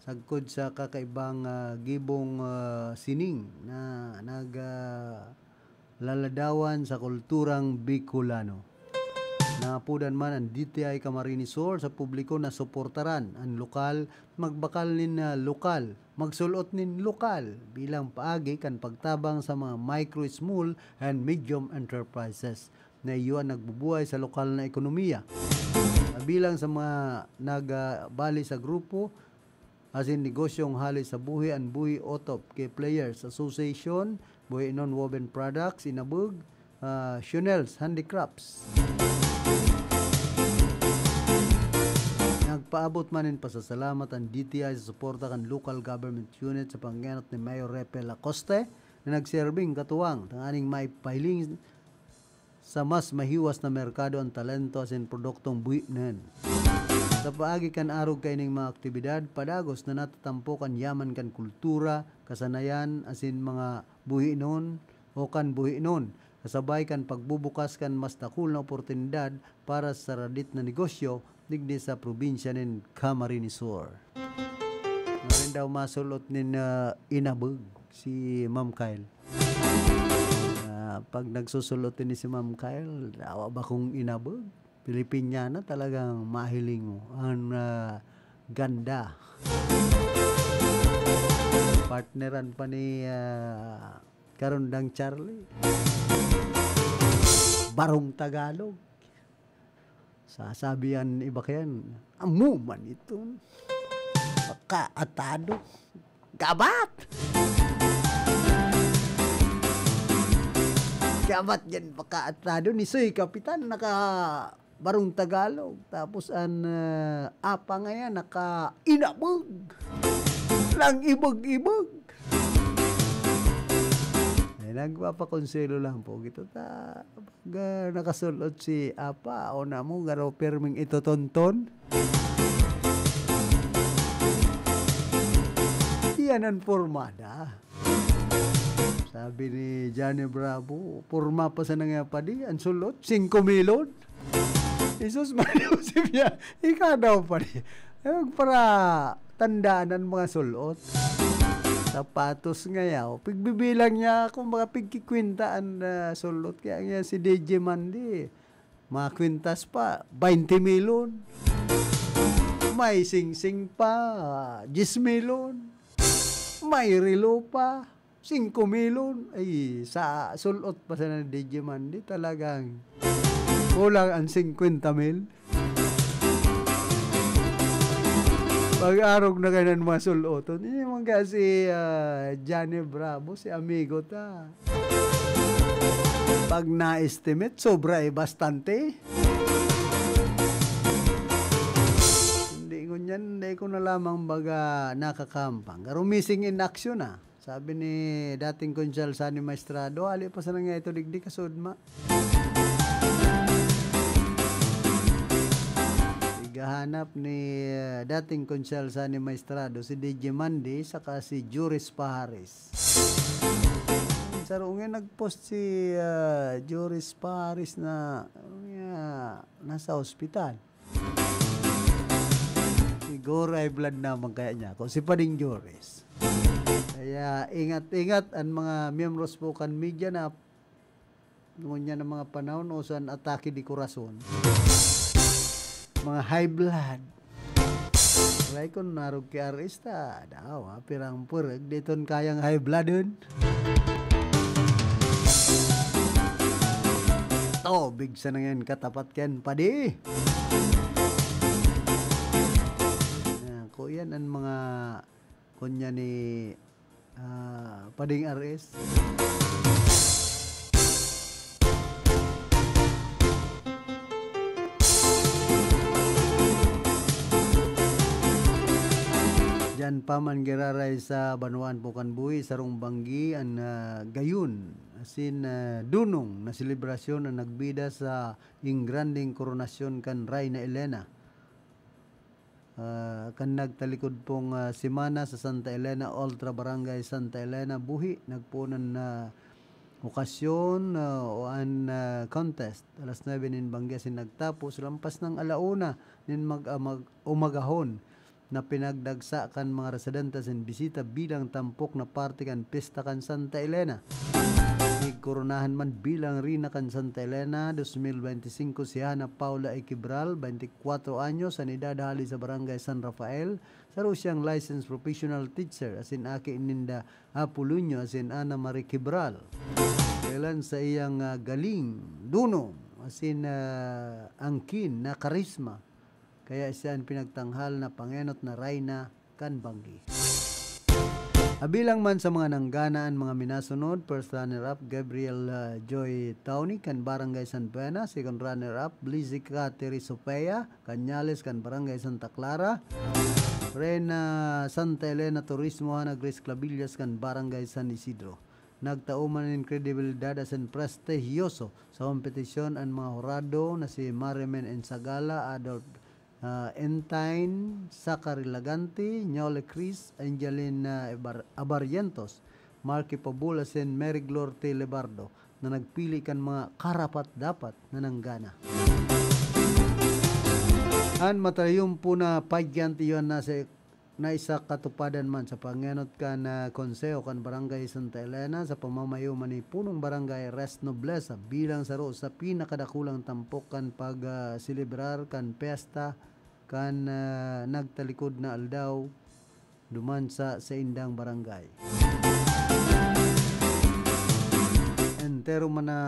Sagkod sa kakaibang, ah, gibong, ah, sining na nag, ah, laladawan sa kulturang Bicolano. Naapodan man an D T I Camarines Sur sa publiko na suportaran an lokal, magbakal nin, ah, lokal, magsul-ot nin lokal bilang paagi kan pagtabang sa mga micro, small, and medium enterprises na iyo an nagbubuhay sa lokal na ekonomiya. Kabilang sa mga nagabali sa grupo asin negosyong hali sa buhi an Buhi Otop ki Players Association, Buhi Non Woven Products, Inabug, ah, Chanel's Handicrafts. Nagpaabot man nin pasasalamat an D T I sa suporta kan local government unit sa pangenot ni Mayor Repe Lacoste na nagserbing katuwang tanganing maipahiling sa mas mahiwas na merkado an talento asin produktong buhi nin. Sa paagi kan arog kaining mga aktibidad, padagos na natatampok an yaman kan kultura, kasanayan, asin mga buhinon o kan buhinon. kasabay kan pagbubukas kan mas dakul na oportunidad para sa radit na negosyo digdi sa probinsya nin Camarines Sur. Ngayon daw masulot nin, ah, inabog si Ma'am Kyle. Ah, pag nagsusulot ni si Ma'am Kyle, awa ba kung inabog? Filipiniana, talagang mahiling mo. Ang, ah, ganda. Partneran pa ni, ah, Karundang Charlie. Barong Tagalog. Sasabi yan, iba kayan, "Amo man ito. Pakaatado. Gabat!" Gabat yan, pakaatado. Ni Soy Kapitan, naka Barong Tagalog. Tapos an, ah, apa ngayan, naka-inabog. Nang ibog-ibog. Eh, nagpapakonselo lang po kita ta, pag, ah, nakasulot si apa, o namo, garo pirming itotonton. Iyan ang formada. Sabi ni Johnny Bravo, "Porma pa sana nga padi, ang sulot, singko milon." Jesus, Maria Joseph niya, ika daw padi. Eh, para tandaan ang mga sulot. Sapatos nga yaw. Pigbibilang niya, kung mga pigkikwenta ang, ah, sulot. Kaya nga si D J Mandy, mga kwintas pa, baynte milon. May singsing pa, diyes milon. May relo pa, singko milon. Ay, sa sulot pa sana ni D J Mandy, talagang kulang ang singkwenta mil. Pag-arog na kayo ng mga suloton. Hindi naman kasi, ah, Johnny Bravo, si amigo ta. Pag na-estimate, sobra eh, bastante. Hindi ko niyan, hindi ko na lamang baga nakakampang. Pero missing in action ah. Sabi ni dating Konsehal Sonny Maestrado, "Ali pa sana nga ito digdi, kasudma." Igahanap ni, ah, dating Konsehal Sonny Maestrado, si D J Mandy, saka si Juris Paharis. Saro nga nag-post si, ah, Juris Paharis na, ano nga, nasa ospital. Siguro high blood naman kaya niya. Kung si Pading Juris. Kaya ingat-ingat ang mga miyembros po kan media na ngunyan ang mga panahon o san atake di corazon. Mga high blood. Wala ko narog kay arista. Daw, ha? Pirang purag. Diton kayang high bloodon. Tubig sa nangyayang katapat kan padi. Yan, ko yan ang mga kunya ni, ah, Pading R S. Diyan pa man giraray sa banwaan Pukanbuhi, sarong banggi an, ah, gayon, asin, ah, dunong na selebrasyon an nagbida sa ingrandeng koronasyon kan Reyna Elena. Ah, kan nagtalikod pong, ah, semana sa Santa Elena Ultra Barangay Santa Elena, Buhi, nagpoon an, ah, okasyon, ah, o an, ah, contest. Alas nuebe nin banggi asin nagtapos lampas ng alauna nin mag-, ah, mag-, umagahon na pinagdagsa kan mga residente asin bisita bilang tampok na parte kan pista kan Santa Elena. Nagkoronahan man bilang Reyna kan Santa Elena dos mil beintisinko si Hana Paula Equibral, beintikwatro anyos an edad, hali sa Barangay San Rafael, saro siyang licensed professional teacher, asin aki ninda Apolonio asin Ana Marie Quibral. Dahelan sa iyang, ah, galing, dunong, asin, ah, angkin na karisma, kaya siya an pinagtanghal na pangenot na rayna kan banggi. Kabilang man sa mga nanggana an mga minasunod, first runner-up, Gabriel, ah, Joy Tauni kan Barangay San Buena, second runner-up, Blizzy Catherine Sofia Cañales kan Barangay Santa Clara, Reyna Santa Elena Turismo, Hana Grace Clabillas kan Barangay San Isidro. Nagtao man nin kredibilidad asin prestihyoso sa kompetisyon an mga hurado na si Marimen Ensagala, Adolf, ah, Entine, Zachary Lagante, Nyola Chris, Angelina Ebar-, Abarrientos, Marky Pabul asin Mary Glorte Lebardo. na nagpili kan mga karapat-dapat na nanggana. An matarayumpo na pageant iyan nasa, na isa katupadan man sa pangenot kan, ah, Konseho kan Barangay Santa Elena sa pamamayo man ni Punong Barangay Res Nobleza bilang saro sa pinakadakulang tampok kan pag, ah, selebrar kan pyesta kan, ah, nagtalikod na aldaw duman sa saindang barangay. Entero man na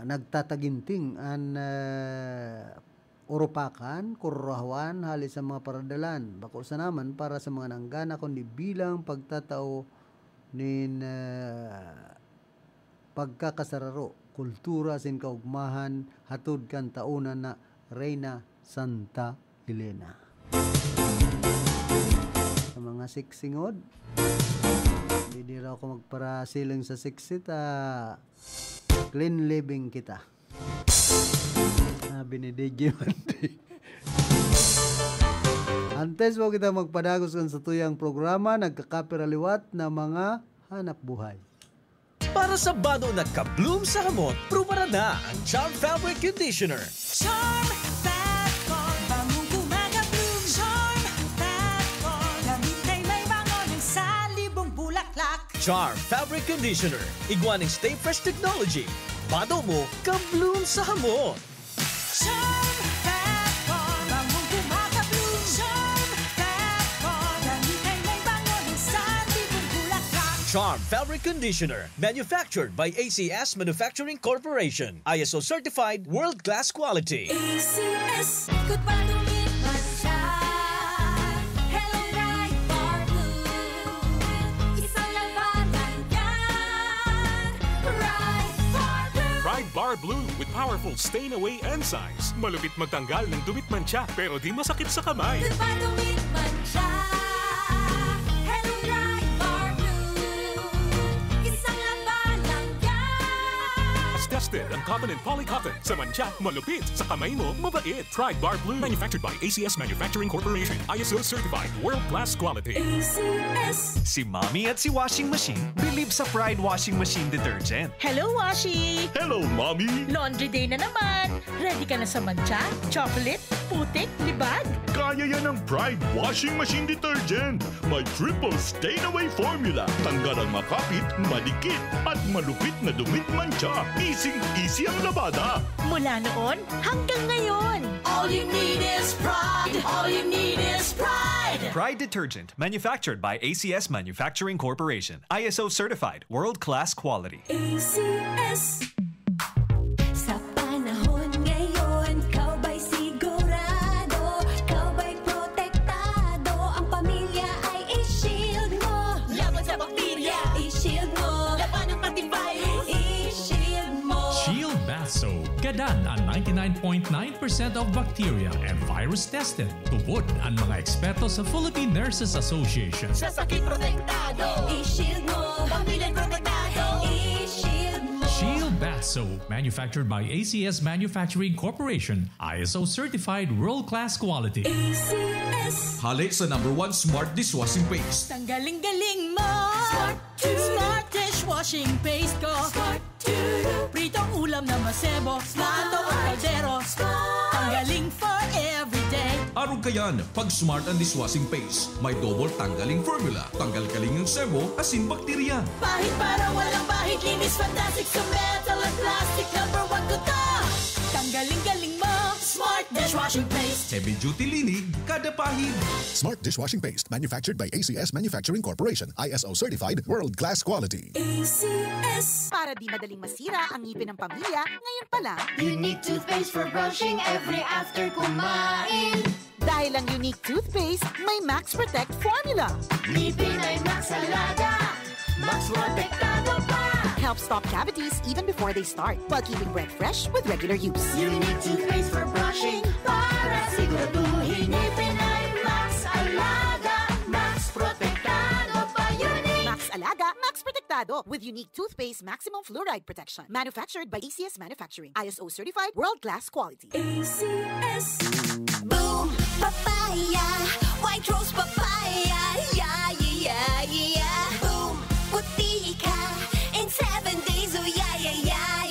nagtataginting an, ah, urupakan, kururahuan hali sa mga paradalan, bako sana man para sa mga nanggana, kundi bilang pagtatao nin, ah, pagkakasararo, kultura asin kaogmahan hatod kan taonan na Reyna Santa Elena. Sa mga sexy ngod, di, di raw ako magparasiling sa sexy ta clean living kita. Sabi ni D J Mandy. Antes mo kita magpadagos kan satuyang programa, nagkakapira liwat na mga hanap buhay. Para sa bado na ka-bloom sa hamot, prubaran na ang Charm Fabric Conditioner. Charm Fat Con, bangong gumagabloom. Charm Fat Con, gamit na may bango ng salibong bulaklak. Charm Fabric Conditioner, igwa ning Stay Fresh Technology. Bado mo, ka-bloom sa hamot. Charm Fat Con, bangong gumagabloom. Charm Fat Con, gamit na may bango ng salibong bulaklak. Charm Fabric Conditioner, manufactured by A C S Manufacturing Corporation. I S O certified, world-class quality. A C S, ikot pa, dumit man siya. Hello, Pride Bar Blue. Isang labanan yan. Pride Bar Blue. Pride Bar Blue with powerful stain away enzymes. Malupit magtanggal ng dumit mantsa, pero di masakit sa kamay. Ikot pa, dumit man siya. Hello, Pride Bar Blue. Isang labanan yan. Tested ang cotton and polycotton. Sa mantsa, malupit. Sa kamay mo, mabait. Pride Bar Blue. Manufactured by A C S Manufacturing Corporation. I S O certified. World class quality. A C S. Si Mommy at si Washing Machine bilib sa Pride Washing Machine Detergent. Hello, Washi! Hello, Mommy! Laundry day na naman! Ready ka na sa mantsa, chocolate, putik, libag? Kaya yan ng Pride Washing Machine Detergent. May triple stain away formula. Tanggal ang makapit, madikit, at malupit na dumit mantsa. Easy-easy ang labada. Mula noon hanggang ngayon. All you need is Pride. All you need is Pride. Pride Detergent, manufactured by A C S Manufacturing Corporation. I S O certified, world-class quality. A C S. Sa panahon ngayon, ikaw ba'y sigurado? Ikaw ba'y protektado? Ang pamilya ay i-shield mo. Laban sa bakterya, i-shield mo. Labanan pati virus, i-shield mo. Shield Bath Soap. Gadan ang ninety-nine point nine percent of bacteria and virus tested. Tubod ang mga eksperto sa Philippine Nurses Association. Sa sakit protektado, i-shield mo. Pamilya protektado, i-shield mo. Shield Bath Soap, manufactured by A C S Manufacturing Corporation, I S O certified, world-class quality. A C S. Hale sa number one smart dishwashing paste. Tanggaling-galing mo. Smart. Smart dishwashing paste ko. Smart. Pritong ulam na masebo. Smart. Plato o kaldero. Smart. Tanggaling for everyday. Arog kayan, pag Smart ang dishwashing paste, may double tanggaling formula. Tanggal-galing ang sebo, asin bakterya. Pahid para walang bahid, linis fantastic sa metal at plastic. Number one ko to. Tanggaling-galing mo. Smart dishwashing paste. Heavy duty linig, kada pahid. Smart dishwashing paste, manufactured by A C S Manufacturing Corporation, I S O certified, world class quality. A C S. Para di madaling masira ang ngipin ng pamilya, ngayon pa lang. Unique toothpaste for brushing every after kumain. Dahil ang Unique toothpaste, may Max Protect formula. Ngipin ay Max Alaga, Max Protektado pa. Helps stop cavities even before they start, while keeping breath fresh with regular use. Unique toothpaste for brushing para siguraduhin. Ngipin ay Max Alaga, Max Protektado pa. Unique. Max Alaga, Max Protektado with Unique Toothpaste Maximum Fluoride Protection. Manufactured by A C S Manufacturing. I S O certified, world-class quality. A C S. Boom Papaya, White Rose Papaya, yeah, yeah, yeah, yeah. Boom, puti ka in seven days, oh yeah, yeah, yeah.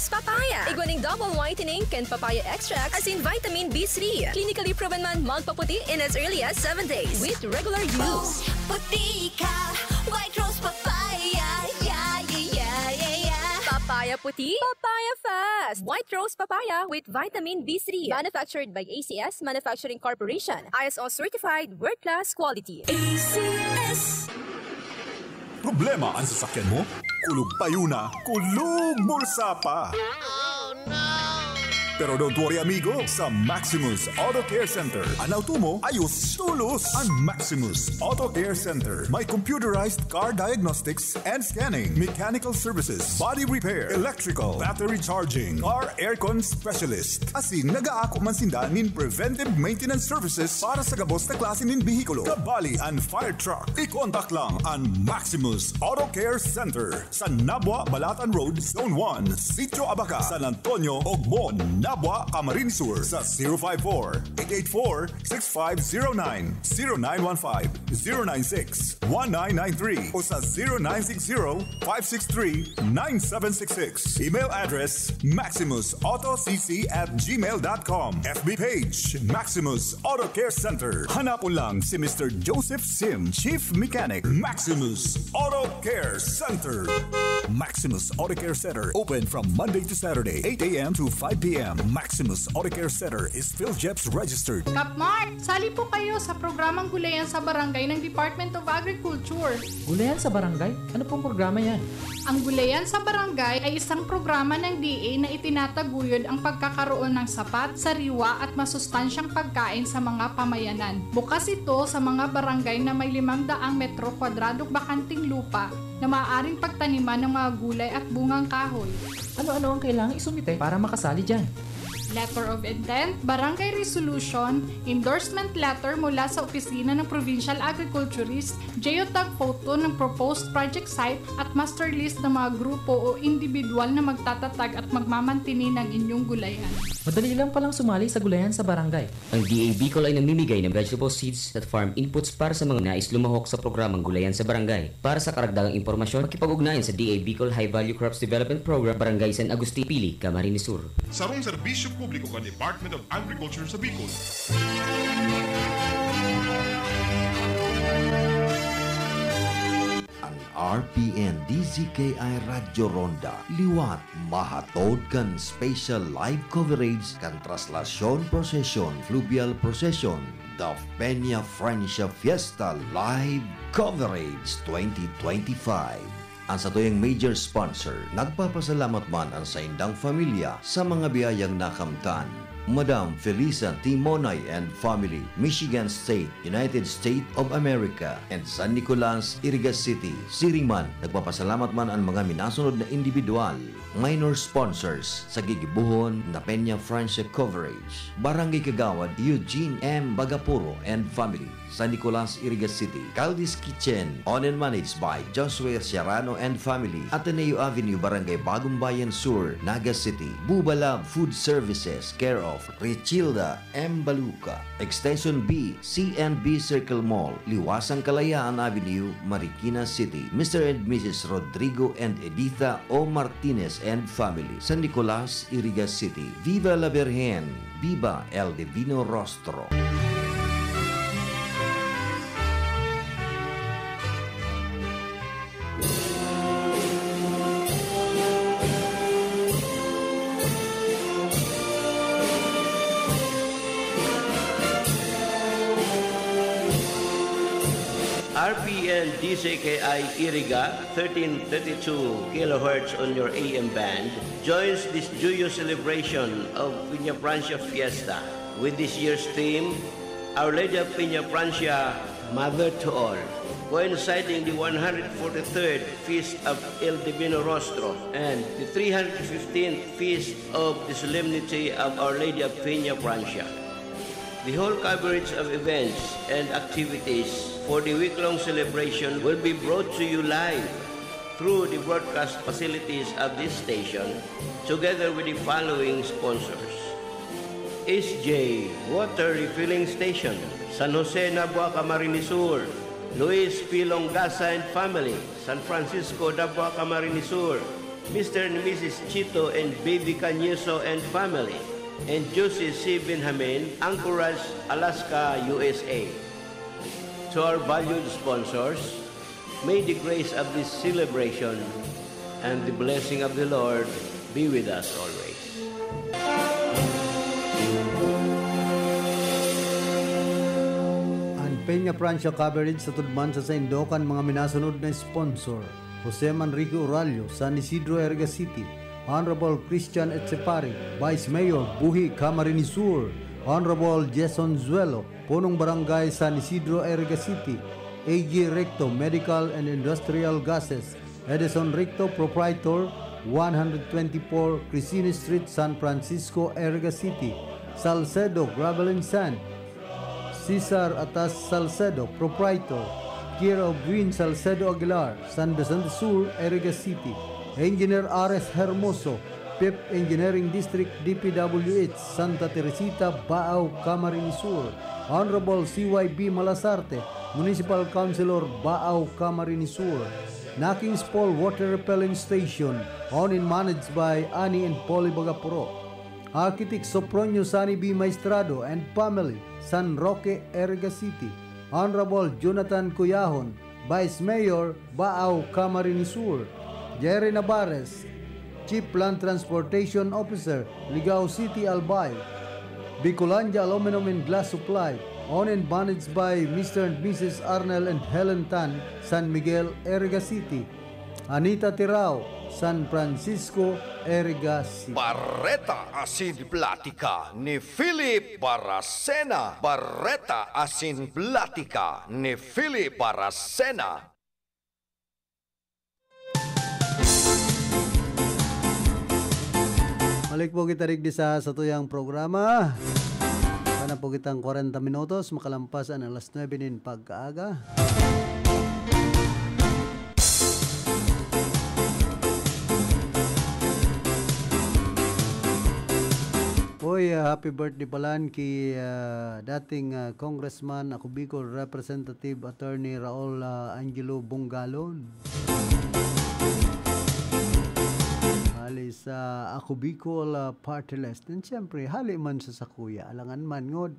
Papaya. Igwa ning double whitening kan papaya extract asin vitamin B three. Clinically proven man magpaputi in as early as seven days with regular use. Puti ka, White Rose Papaya. Yeah, yeah, yeah, yeah, yeah. Papaya puti, papaya fast. White Rose Papaya with vitamin B three. Manufactured by A C S Manufacturing Corporation. I S O certified, world-class quality. A C S. Problema an sasakyan mo? Kulog payo na, kulog bulsa pa! Pero don't worry, amigo. Sa Maximus Auto Care Center, an auto mo, ayos, tulos. An Maximus Auto Care Center may computerized car diagnostics and scanning, mechanical services, body repair, electrical, battery charging, car aircon specialist. Asin nag-aako man sinda nin preventive maintenance services para sa gabos na klase nin behikulo. Kabali an fire truck. I-contact lang an Maximus Auto Care Center sa Nabua, Balatan Road, Zone one, Sitio Abaca, San Antonio, Ogmon, Nabua, Camarines Sur sa zero five four, eight eight four, six five zero nine, zero nine one five, zero nine six, one nine nine three o sa zero nine six zero, five six three, nine seven six six. Email address, maximus auto c c at gmail dot com. F B page, Maximus Auto Care Center. Hanapon lang si Mister Joseph Sim, Chief Mechanic, Maximus Auto Care Center. Maximus Auto Care Center, open from Monday to Saturday, eight a m to five p m. Maximus Auto Care Center is PhilGEPS registered. Kapmar, sali po kayo sa programang Gulayan sa Barangay ng Department of Agriculture. Gulayan sa Barangay? Ano pong programa yan? Ang Gulayan sa Barangay ay isang programa ng D A na itinataguyod ang pagkakaroon ng sapat, sariwa at masustansyang pagkain sa mga pamayanan. Bukas ito sa mga barangay na may limang daang metro kwadradong bakanting lupa na maaaring pagtaniman ng mga gulay at bungang kahoy. Ano-ano ang kailangang isumite para makasali dyan? Letter of intent, barangay resolution, endorsement letter mula sa opisina ng provincial agriculturist, geotag photo ng proposed project site at master list ng mga grupo o individual na magtatatag at magmamantini ng inyong gulayan. Madali lang palang sumali sa gulayan sa barangay. Ang D A Bicol ay namimigay ng vegetable seeds at farm inputs para sa mga nais lumahok sa programang Gulayan sa Barangay. Para sa karagdagang impormasyon, makipag-ugnayan sa D A Bicol High Value Crops Development Program, Barangay San Agustin, Pili, Camarines Sur. Sarong serbisyo publiko kan Department of Agriculture sa Bicol. An R P N D Z K I Radyo Ronda liwat mahatod kan special live coverage kan Traslasyon Procession, Fluvial Procession, The Peña Francia Fiesta Live Coverage twenty twenty-five. An satuyang major sponsor, nagpapasalamat man an saindang pamilya sa mga biyayang nakamtan. Madam Felisa Timonay and family, Michigan State, United States of America, and San Nicolas, Iriga City. Siring man, nagpapasalamat man an mga minasunod na individual, minor sponsors sa gigibohon na Peña Francia Coverage. Barangay Kagawad Eugene M. Bagapuro and family, San Nicolas, Iriga City. Caldi's Kitchen, owned and managed by Joshua Serrano and family, Ateneo Avenue, Barangay Bagong Bayan Sur, Naga City. Buba Love Food Services, care of Richilda M. Baluca. Extension B, C and B Circle Mall, Liwasang Kalayaan Avenue, Marikina City. Mister and Missus Rodrigo and Editha O. Martinez and family, San Nicolas, Iriga City. Viva la Virgen! Viva el Divino Rostro! R P N D Z K I Iriga, thirteen thirty-two kilohertz on your A M band, joins this joyous celebration of Peña Francia Fiesta with this year's theme, Our Lady of Peña Francia, Mother to All, coinciding the one hundred forty-third Feast of El Divino Rostro and the three hundred fifteenth Feast of the Solemnity of Our Lady of Peña Francia. The whole coverage of events and activities for the week-long celebration will be brought to you live through the broadcast facilities of this station, together with the following sponsors: S J Water Refilling Station, San Jose, Nabua, Camarines Sur, Luis P. Longasa and family, San Francisco, Nabua, Camarines Sur, Mister and Missus Chito and Baby Canyoso and family, and Josie C. Benjamin, Anchorage, Alaska, U S A. To our valued sponsors, may the grace of this celebration and the blessing of the Lord be with us always. An Peña Francia coverage sa tudman sa saindo kan mga minasunod na sponsor: Jose Manrique Uralio, San Isidro, Iriga City; Honorable Christian Etchepare, Vice Mayor, Buhi, Camarines Sur; Honorable Jason Zuelo, Punong Barangay, San Isidro, Iriga City; A G Recto, Medical and Industrial Gases; Edison Recto, Proprietor, one hundred twenty-four Crisini Street, San Francisco, Iriga City; Salcedo Gravel and Sand; Cesar Atas Salcedo, Proprietor, care of Gwyn Salcedo Aguilar, San Vicente Sur, Iriga City; Engineer Ares Hermoso, Fifth Engineering District, D P W H, Santa Teresita, Baao, Camarines Sur; Honorable C Y B Malasarte, Municipal Councilor, Baao, Camarines Sur. Nakings Paul Water Repelling Station, owned and managed by Ani and Polly Bagapuro. Architect Sopronio Sani B Maestrado and family, San Roque, Iriga City. Honorable Jonathan Cuyahon, Vice Mayor, Baao, Camarines Sur. Jerry Navarez, Chief Land Transportation Officer, Ligao City, Albay. Bicolandia Aluminum and Glass Supply, owned and managed by Mister and Missus Arnel and Helen Tan, San Miguel, Iriga City. Anita Tirao, San Francisco, Iriga City. Bareta asin platika ni Philip Baracena. Bareta asin platika ni Philip Baracena. Balik po kita digdi sa satuyang programa. Sana po kitang kwarenta minutos, makalampas an alas nuebe nin pagkaaga. Uy, ah, happy birthday palan ki, ah, dating, ah, Congressman, Ako Bicol Representative Attorney Raul, ah, Angelo Bongalon. Hali sa Ako Bicol, ah, Party List. And siyempre, hali man sa sakuya, alangan man, ngod.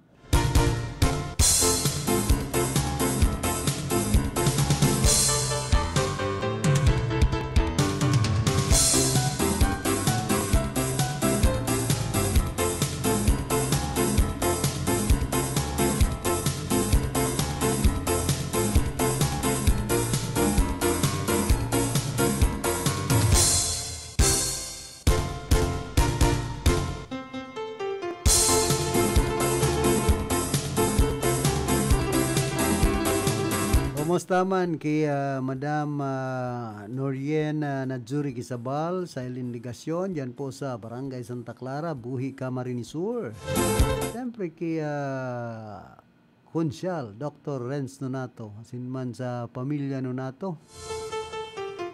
Kumusta man ki, ah, Madam, ah, Norien, ah, Najuri Quizabal, Silene Legacion, diyan po sa Barangay Santa Clara, Buhi, Camarines Sur. Siyempre ki, ah, Konsyal Doktor Renz Nonato, asin man sa pamilya Nonato.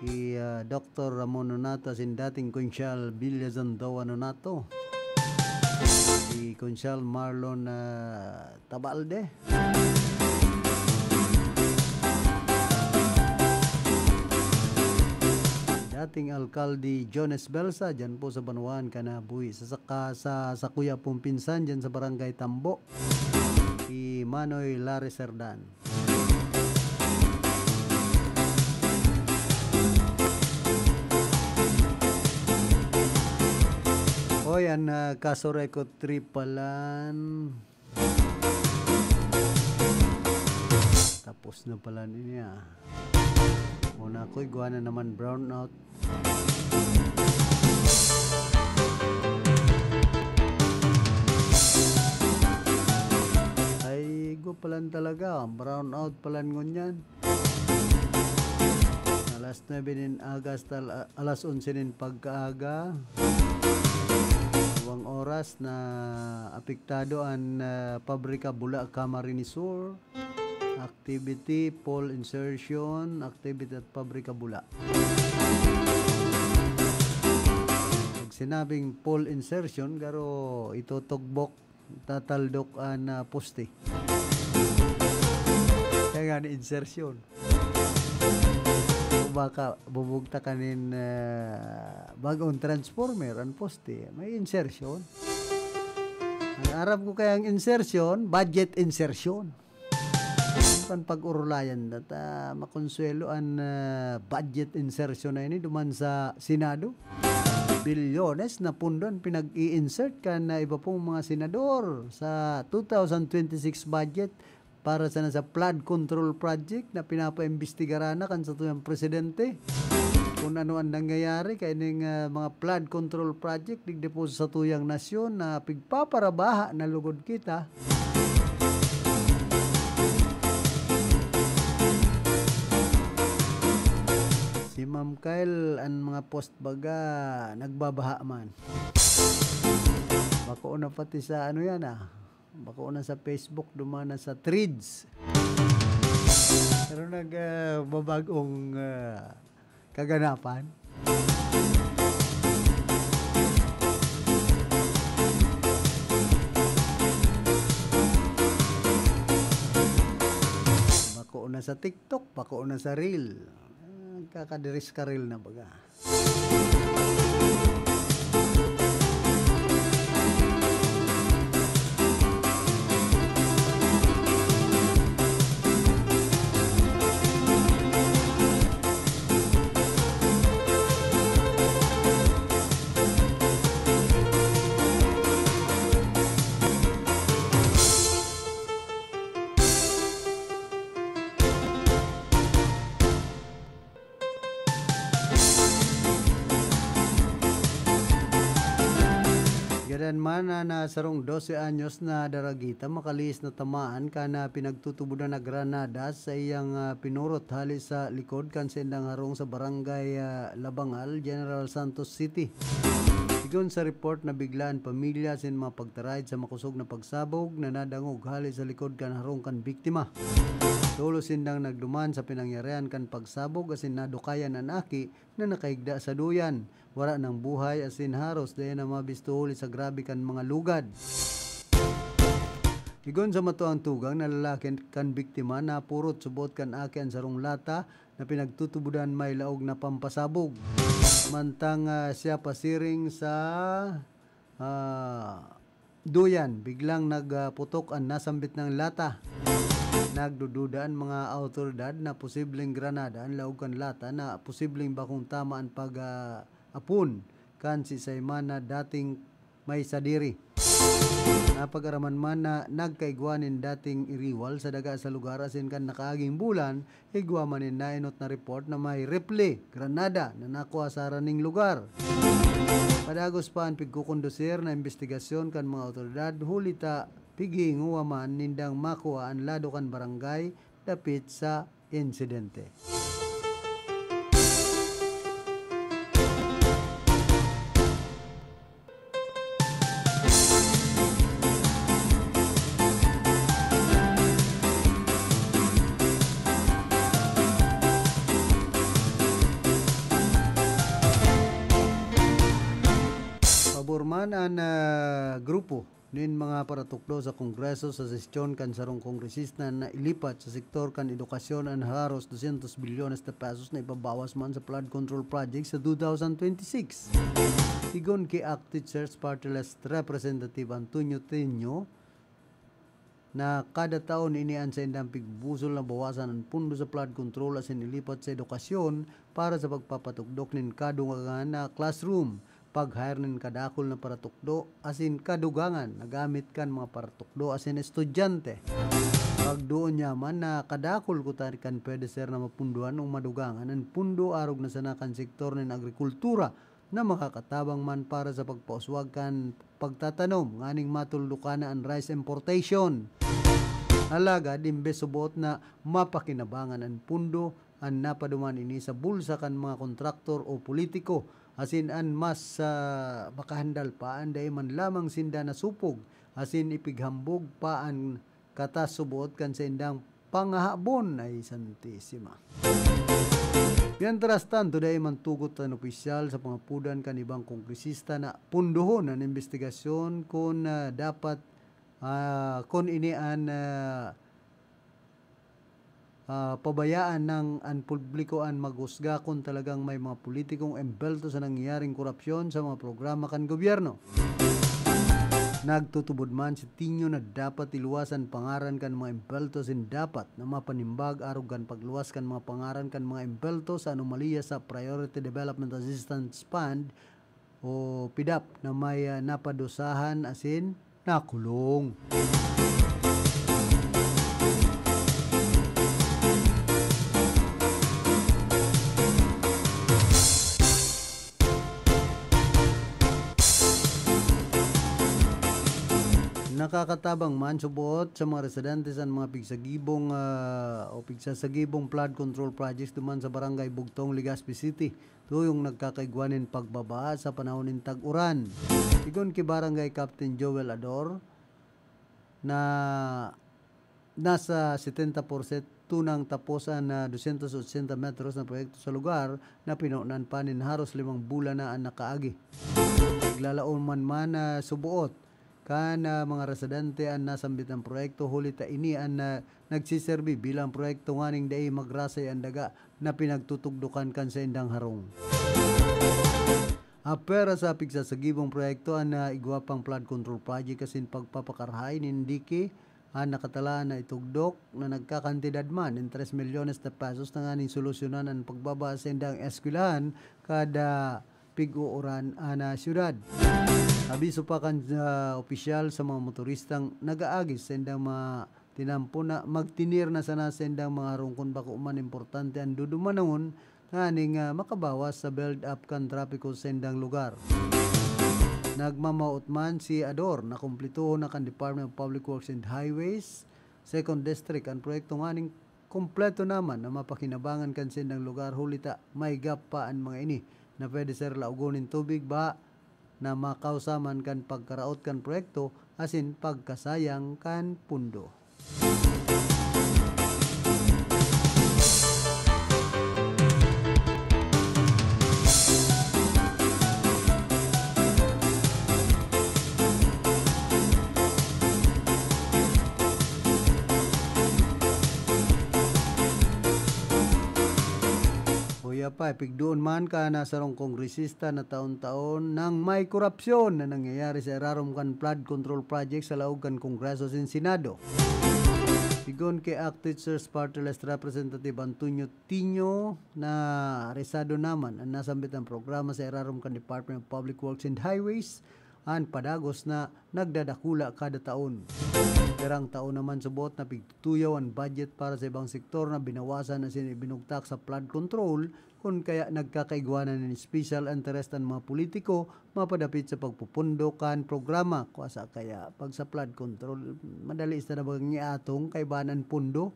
Ki, ah, Doktor Ramon Nonato, asin dating Konsyal Villa Zandoa Nonato. Ki Konsyal Marlon, ah, Tabalde. Dating Alkalde Jones Belsa, diyan po sa Banwaan, Kanabuhi. Sa, saka sa, sa kuya pong pinsan, diyan sa Barangay Tambo. Si Manoy Larry Serdan. Oy, an, ah, kaso Reco Tripalan. Tapos na pala niya. Muna ko, igwa na naman brownout. Ay, igwa palan talaga. Brownout palan ngunyan. Alas nuebe nin aga hasta al-, alas onse nin pagkaaga. Duwang oras na apektado an, ah, Pabrika Bula, Camarines Sur. Activity, pole insertion, activity at Pabrika Bula. Pag sinabing pole insertion, garo itutugbok, tataldok an, ah, poste. Kaya nga ni insertion. Baka bubugtakan nin, ah, bagong transformer an poste, may insertion. Ang aram ko kayang insertion, budget insertion. Kan pag-urulayan na ta, makonsuelo an, ah, budget insertion na ini duman sa Senado. Bilyones na pundo an pinag-i-insert kan, ah, iba pong mga senador sa two thousand twenty-six budget para sana sa flood control project na pinapaimbestigaran na kan satuyang presidente. Kung ano ang nangyayari kaining, ah, mga flood control project digdi po sa satuyang nasyon na pigpaparabaha na lugod kita. Si Ma'am Kyle, ang mga post baga, nagbabaha man. Bako na pati sa ano yan, ah. Bako na sa Facebook, duman na sa Threads. Pero nag, ah, babagong, ah, kaganapan. Bako na sa TikTok, bako na sa Reel. Ah, nagkakadiris ka Reel na baga. Gadan man na, na sarong dose anyos na daragita makalihis na tamaan kan, ah, pinagtutubodan na granada sa iyang, ah, pinurot hali sa likod kan saindang harong sa Barangay, ah, Labangal, General Santos City. Sigon sa report, nabigla an pamilya asin mga pagtaraid sa makosog na pagsabog na nadangog hali sa likod kan harong kan biktima. Tolos sindang nagduman sa pinangyarihan kan pagsabog asin nadukayan an aki na nakahigda sa duyan. Wara nang buhay asin haros dai na mabisto huli sa grabe kan mga lugad. Sigon sa matuang tugang na lalaki kan biktima, napurot subot kan aki an sarong lata na pinagtutubodan may laog na pampasabog. Mantang, ah, siya pasiring sa, ah, duyan, biglang nagputok an nasambit nang lata. Nagdududa an mga awtoridad na posibleng granada an laog kan lata na posibleng bakong tama an pag, ah, apon kan siisay man na dating may sadiri. Napag-araman man na nagkaigwa nin dating iriwal sa daga sa lugar asin kan nakaaging bulan, igwa man nin naenot na report na may rifle, granada na nakua sa haraning lugar. Padagos pa an pigkukondusir na imbestigasyon kan mga awtoridad, huli ta pighingowa man nindang makua an lado kan barangay dapit sa insidente. Pabor man an, ah, grupo nin mga paratukdo sa Kongreso sa sesyon kan sarong kongresista na ilipat sa sektor kan edukasyon an haros dosyentos bilyones na pesos na ibabawas man sa flood control project sa two thousand twenty-six. Sigon ki Active Church Party List Representative Antonio Teño, na kada taon ini an saindang pigbubusol na bawasan an pondo sa flood control asin ilipat sa edukasyon para sa pagpapatukdok nin kadugangan na classroom, pag-hire nin kadakul na paratukdo asin kadugangan na gamit kan mga paratukdo asin estudyante. Pagduon niya man na kadakul kuta kan pwede ser na mapunduhan o madugangan an pondo arog na sana kan sektor nin agrikultura na makakatabang man para sa pagpauswag kan pagtatanom nganing matuldukan na an rice importation. Alagad, imbes subot na mapakinabangan an pondo, an napaduman ini sa bulsa kan mga kontraktor o politiko, asin an mas, ah, makahandal pa, an dai man lamang sinda nasupog, asin ipighambog pa an katas subot kan saindang pangahabon. Ay, Santisima. Mientras tanto, dai man tugot an opisyal sa pangapodan kan ibang kongresista na pundohon an imbestigasyon kun, ah, dapat, ah, kun ini an, ah, ah, pabayaan nang an publiko an maghusga kun talagang may mga politikong embelto sa nangyayaring korapsyon sa mga programa kan gobyerno. Nagtutubod man si Tinio na dapat iluwas an pangaran kan mga embelto asin dapat na mapanimbag arog kan pagluwas kan mga pangaran kan mga embelto sa anomalya sa Priority Development Assistance Fund o PDAF na may, ah, napadusahan asin nakulong. Nakakatabang man subot sa mga residente sa mga pigsagibong, ah, o pigsasagibong flood control projects duman sa Barangay Bugtong, Legazpi City. Tuyong nagkakaigwa nin pagbaba sa panahon nin tag-uran. Sigon ki Barangay Captain Joel Ador, na nasa setenta por sento nang tapos an, ah, dosyentos otsenta metros na proyekto sa lugar na pinonan pa nin haros limang bulan na an nakaagi. Naglalaom man man na subuot kan, ah, mga residente an nasambit na proyekto, huli ta ini an, ah, nagsiserbi bilang proyekto nganing dai magrasay an daga na pinagtutugdokan kan saindang harong. Apwera sa pigsasagibong proyekto an, ah, igwa pang flood control project asin pagpapakarahay nin dike an nakatalaan na itugdok na nagkakantidad man nin tres milyones de pesos tanganing solusyonan an pagbaba sa indang eskwelahan kada pig-uuran an, ah, siyudad. Abiso pa kan, ah, opisyal sa mga motoristang nag-aagis sa indang mga tinampo na magtinir na sana sa indang mga harong kun bako man importante an dudumanon nganing, ah, makabawas sa build-up kan trapiko sa indang lugar. Nagmamawot man si Ador na kumplituhon na kan Department of Public Works and Highways, Second District, an proyekto nganing kompleto naman na mapakinabangan kan saindang lugar, huli ta may gap pa an mga ini na pwede ser laogon nin tubig, baha, na makausa man kan pagkaraot kan proyekto asin pagkasayang kan pundo. Kuya pa, ipigdoon man ka na sarong kongresista na taon-taon nang may korapsyon na nangyayari sa irarom kan flood control project sa laog kan Kongreso asin Senado. Sigon kay Act Teachers Party List Representative Antonio Tinio, na risado naman an nasambit na programa sa irarom kan Department of Public Works and Highways, an padagos na nagdadakula kada taon. Pirang taon naman subot na pigtutuyaw an budget para sa ibang sektor na binawasan asin ibinugtak sa flood control, kun kaya nagkakaigwanan nin special interest an mga politiko mapadapit sa pagpupundo kan programa. Kua sa kaya, pag sa flood control, madali sa na bagang iatong kaibahan an pundo.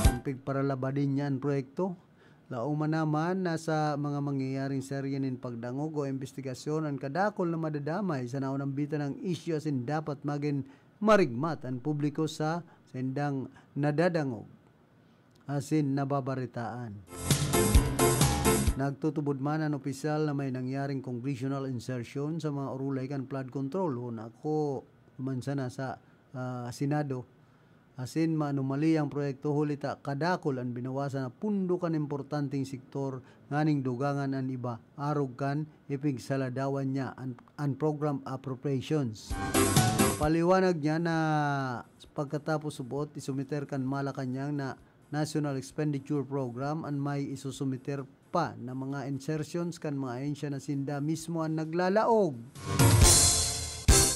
Ang pigparalabadin niya an proyekto. Laoman naman na sa mga mangyayaring serye nin pagdangog o imbestigasyon an kadakul na madadamay sa naunambitan ang isyu asin dapat magin marigmat an publiko sa saindang nadadangog asin nababaritaan. Nagtutubod man an opisyal na may nangyaring congressional insertion sa mga orolay kan flood control. Huna ko man sana sa, ah, Senado, asin maanomalya ang proyekto huli ta kadakul an binawasan na pundo kan importanteng sektor nganing dugangan an iba arog kan ipigsaladawan niya an, an program appropriations. Paliwanag niya na pagkatapos subot isumiter kan Malacañang na National Expenditure Program an may isusumiter pa na mga insertions kan mga ahensya na sinda mismo an naglalaog.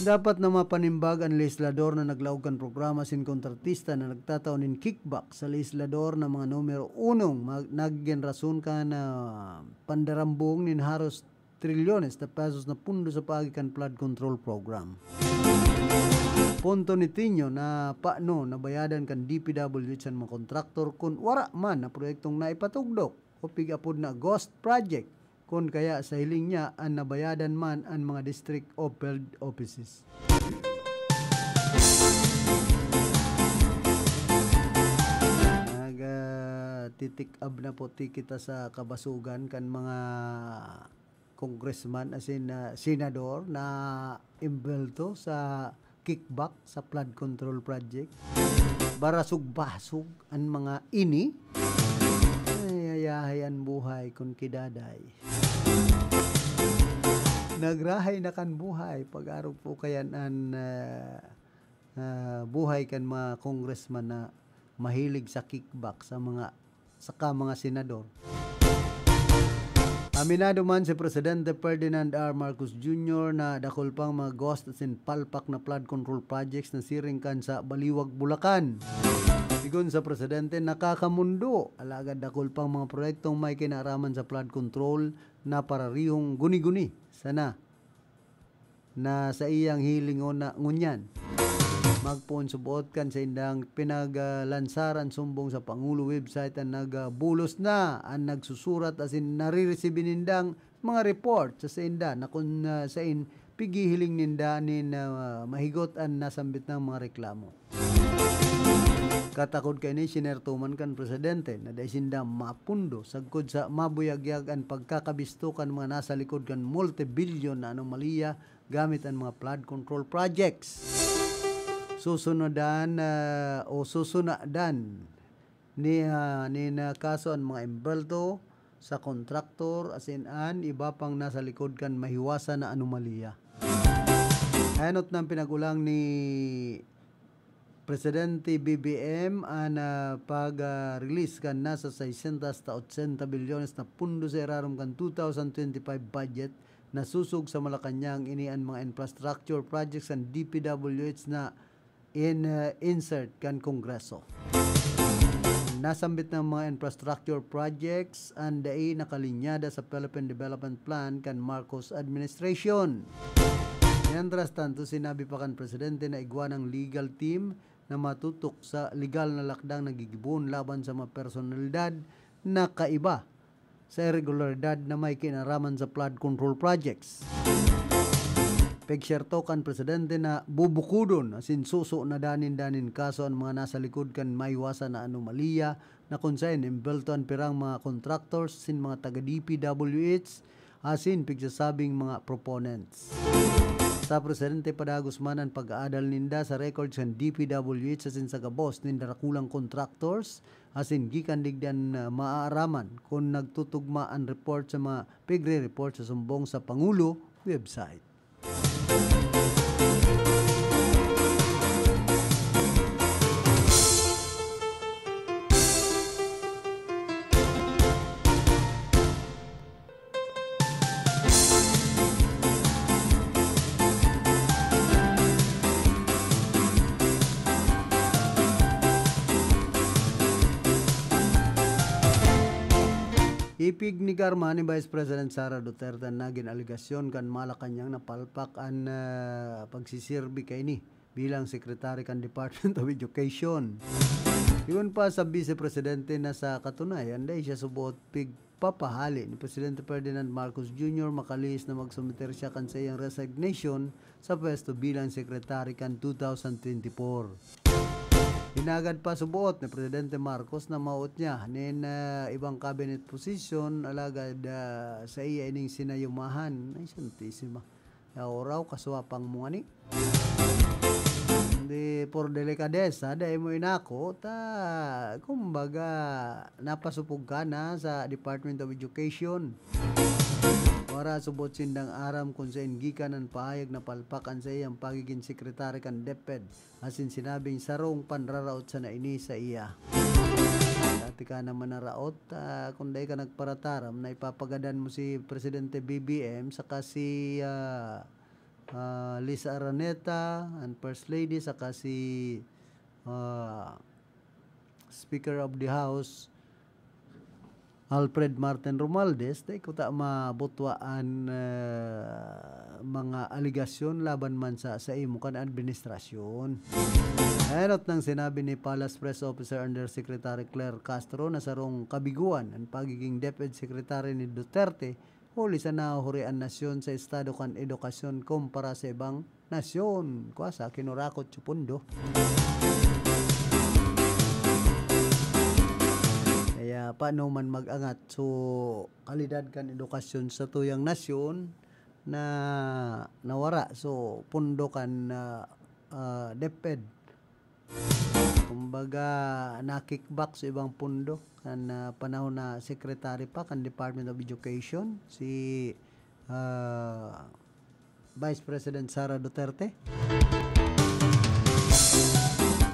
Dapat na mapanimbag an lehislador na naglaog kan programa asin kontratista na nagtatao nin kickback sa lehislador na mga numero unong mag-, nagin rason kan, ah, pandarambong nin haros trilyones na pesos na pundo sa paagi kan flood control program. Punto ni Tinio na paano nabayadan kan D P W H an mga kontraktor kun wara man na proyektong naipatugdok o pig-apod na ghost project, kun kaya sa hiling niya an nabayadan man an mga district o field offices. Nag, ah, titikab na puti kita sa kabasogan kan mga congressman asin, ah, senador na embelto sa kickback sa flood control project. Barasog-basog an mga ini. Ay, hayahay an buhay kun kidaday. Nagrahay na kan buhay, pag-arog po kayan an, ah, ah, buhay kan mga congressman na mahilig sa kickback sa mga, saka mga senador. Aminado man si Presidente Ferdinand R. Marcos Junior na dakul pang mga ghost asin palpak na flood control projects na siring kan sa Baliwag, Bulacan. Sigon sa Presidente, nakakamundo, alagad dakul pang mga proyektong may kinaaraman sa flood control na pararihong guni-guni sana na saiyang hilingon na ngunyan. Magpoon suboot kan saindang pinaglansaran sumbong sa Pangulo website an nagbulos na an nagsusurat asin nariresibi nindang mga report sa sainda na kun, ah, sain pighihiling ninda nin, ah, mahigot an nasambit na mga reklamo. Katakod kaini, sinerto man kan presidente na dai sinda mapundo sagkod sa mabuyagyag an pagkakabisto kan mga nasa likod kan multibilyon na anomalya gamit an mga flood control projects. Susunodan, ah, o susunadan ni, ah, nin, ah, kaso an mga embelto sa kontraktor, asin an iba pang nasa likod kan mahiwasan na anomalya. Hanot nang pinagulang ni Presidente B B M an, ah, pag, ah, release kan nasa sesenta hasta ochenta bilyones na pundo sa irarom kan two thousand twenty-five budget na susog sa Malacañang. Ini an mga infrastructure projects kan D P W H na in, ah, insert kan Kongreso. Nasambit na mga infrastructure projects an dai nakalinyada sa Philippine Development Plan kan Marcos administration. Mientras tanto, sinabi pa kan presidente na igwa nang legal team na matutok sa legal na lakdang na gigibohon laban sa mga personalidad na kaiba sa irregularidad na may kinaraman sa flood control projects. Pigserto kan presidente na bubukodon asin suso na danin-danin kaso an mga nasa likod kan maiwasan na anomalya na kun saen embelto an pirang mga contractors asin mga taga D P W H asin pigsasabing mga proponents. Sa presidente, padagos man an pag-aadal ninda sa records kan D P W H asin sa gabos nin darakulang contractors, asin gikan digdi an, ah, maaaraman kun nagtutugma an report sa mga pigre-report sa sumbong sa Pangulo website. Ipignigar man ni Vice President Sara Duterte an nagin alegasyon kan Malacañang na palpak an, ah, pagsisirbi kaini bilang secretary kan Department of Education. Sigon pa sa Vice Presidente na sa katunayan, dai siya suboot pigpapahali ni Presidente Ferdinand Marcos Junior makalihis na magsumiter siya kan saiyang resignation sa pwesto bilang secretary kan two thousand twenty-four. Hinagad pa suboot ni Presidente Marcos na maot niya nin, ah, ibang cabinet position, alagad, ah, saiya ining sinayumahan. Ay, Santisima. Yaw raw, kaswapang mo ngani. Hindi, por delikadesa, dai mo inako, ta, kumbaga, napasupog ka na sa Department of Education. Wara subot sindang aram kun saen gikan an pahayag na palpak an saiyang pagigin sekretary kan DepEd, asin sinabing sarong panraraot sana ini saiya. Dati ka naman naraot, ah, kun dai ka nagparataram na ipapagadan mo si Presidente B B M saka si, ah, ah, Liza Araneta, an First Lady, saka si, ah, Speaker of the House, Alfred Martin Romualdez, dai ko ta mabutwa an, ah, mga alegasyon laban man sa, sa imo kan administrasyon. Hanot nang sinabi ni Palace Press Officer Undersecretary Claire Castro na sarong kabiguan an pagiging DepEd Secretary ni Duterte huli sa nahuri an nasyon sa estado kan edukasyon kumpara sa ibang nasyon. Kwa sa kinurakot sa pundo. Kaya paano man mag-angat so kalidad kan edukasyon sa tuyang nasyon na nawara so pundo kan, ah, ah, DepEd. Kumbaga, na-kickback sa ibang pundo kan, ah, panahon na secretary pa kan Department of Education si, ah, Vice President Sara Duterte,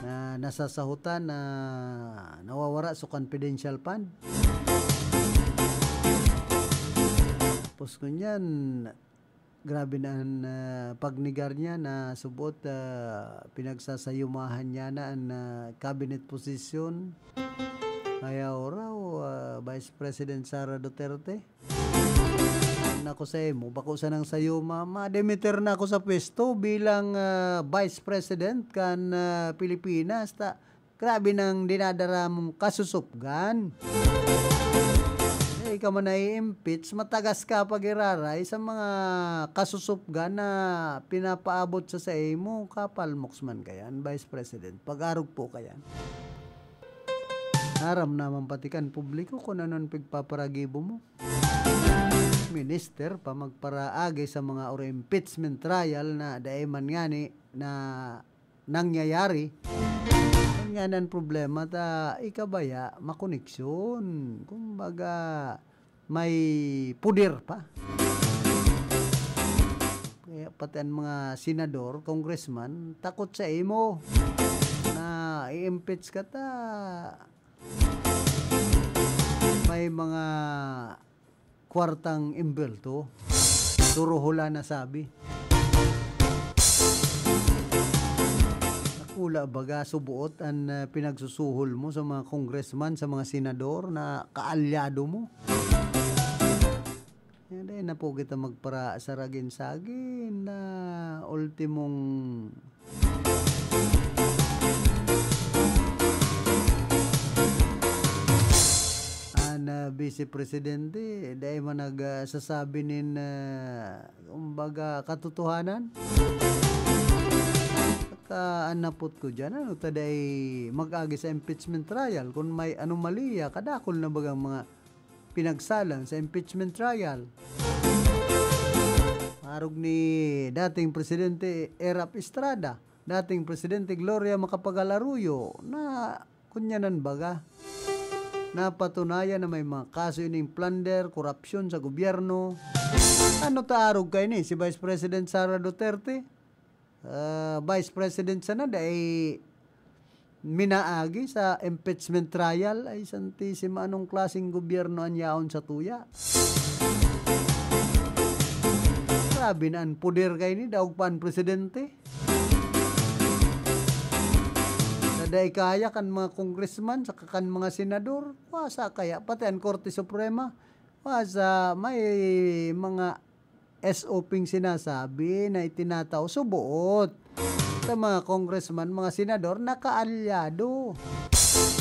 na nasasahutan na nawawara sa confidential fund. Tapos ngunyan, grabe na an, ah, pagnegar niya na subot, ah, pinagsasayumahan niya na an, ah, cabinet position. Kaya raw, ah, Vice President Sara Duterte, nako sa imo, bako sanang sayuma, ma-demeter na ako sa pwesto bilang, ah, Vice President kan, ah, Pilipinas. Ta, grabe nang dinadara mong kasusupgan. Eh, ikaw man nai-impeach, matagas ka pag-iraray sa mga kasusupgan na pinapaabot sa saimo. Kapalmoks man kayan, Vice President. Pag-arog po kayan. Aram naman pati kan publiko kung ano an pigpaparagibo mo. Minister pa magparaagi sa mga oro impeachment trial na dai man ngani na nangyayari. Yan nga an problema ta, ikabaya, makoneksyon. Kumbaga, may puder pa. Kaya pati an mga senador, congressman, takot sa imo na i-impeach ka ta. May mga kwartang imbelto. Suruhula na sabi. Dakula baga subuot an, ah, pinagsusuhol mo sa mga congressman, sa mga senador na kaalyado mo. Yan, dai na po kita magpara-, saragin-sagin na ultimong An, ah, Vice Presidente, dai man nag, ah, sasabi nin, ah, kumbaga, katotohanan. Saka, an napot ko diyan, ano ta dai mag-agi sa impeachment trial? Kung may anomalya, kadakul na bagang mga pinagsalang sa impeachment trial. Arog ni dating Presidente Erap Estrada, dating Presidente Gloria Macapagal Arroyo, na kunyanan baga, napatunayan na may mga kaso ining plunder, korupsyon sa gobyerno. Ano ta arog kaini, si Vice President Sara Duterte? Ah, Vice President sana dai minaagi sa impeachment trial. Ay, Santisima, anong klaseng gobyerno an yaon sa tuya? Grabe na an poder kaini, daog pa an presidente. Na dai kaya kan mga congressman saka kan mga senador. Wasa kaya, pati an Korte Suprema. Wasa, may mga S O P sinasabi na itinatao suboot sa mga congressman, mga senador, nakaalyado.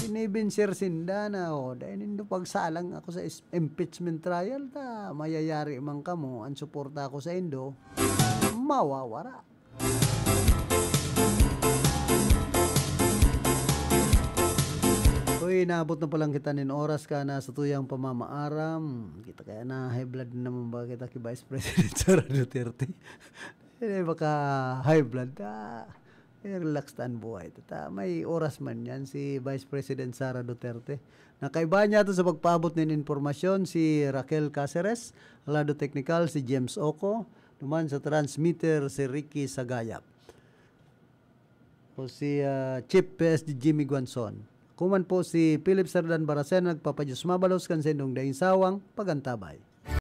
Binibinser sinda na, "Oh, dai nindo pagsalang ako sa is-, impeachment trial, ta mayayari man kamo, an suporta ko saindo, mawawara." Uy, naabot na palang kita nin oras ka na sa tuyang pamamaaram. Kita kaya na high blood na naman ba kita ki Vice President Sara Duterte? Eh, baka high blood, ah, eh, relax ta an buhay. Tata, may oras man yan si Vice President Sara Duterte. Nakaiba niya to sa pagpaabot nin impormasyon si Raquel Caceres, lado teknikal si James Oco, duman sa transmitter si Ricky Sagayap. O si, ah, Chief P S D Jimmy Guanzon. Kuman po si Philip Sardan Baracena, nagpapadiyos mabalos kan saindong daing sawang pagantabay.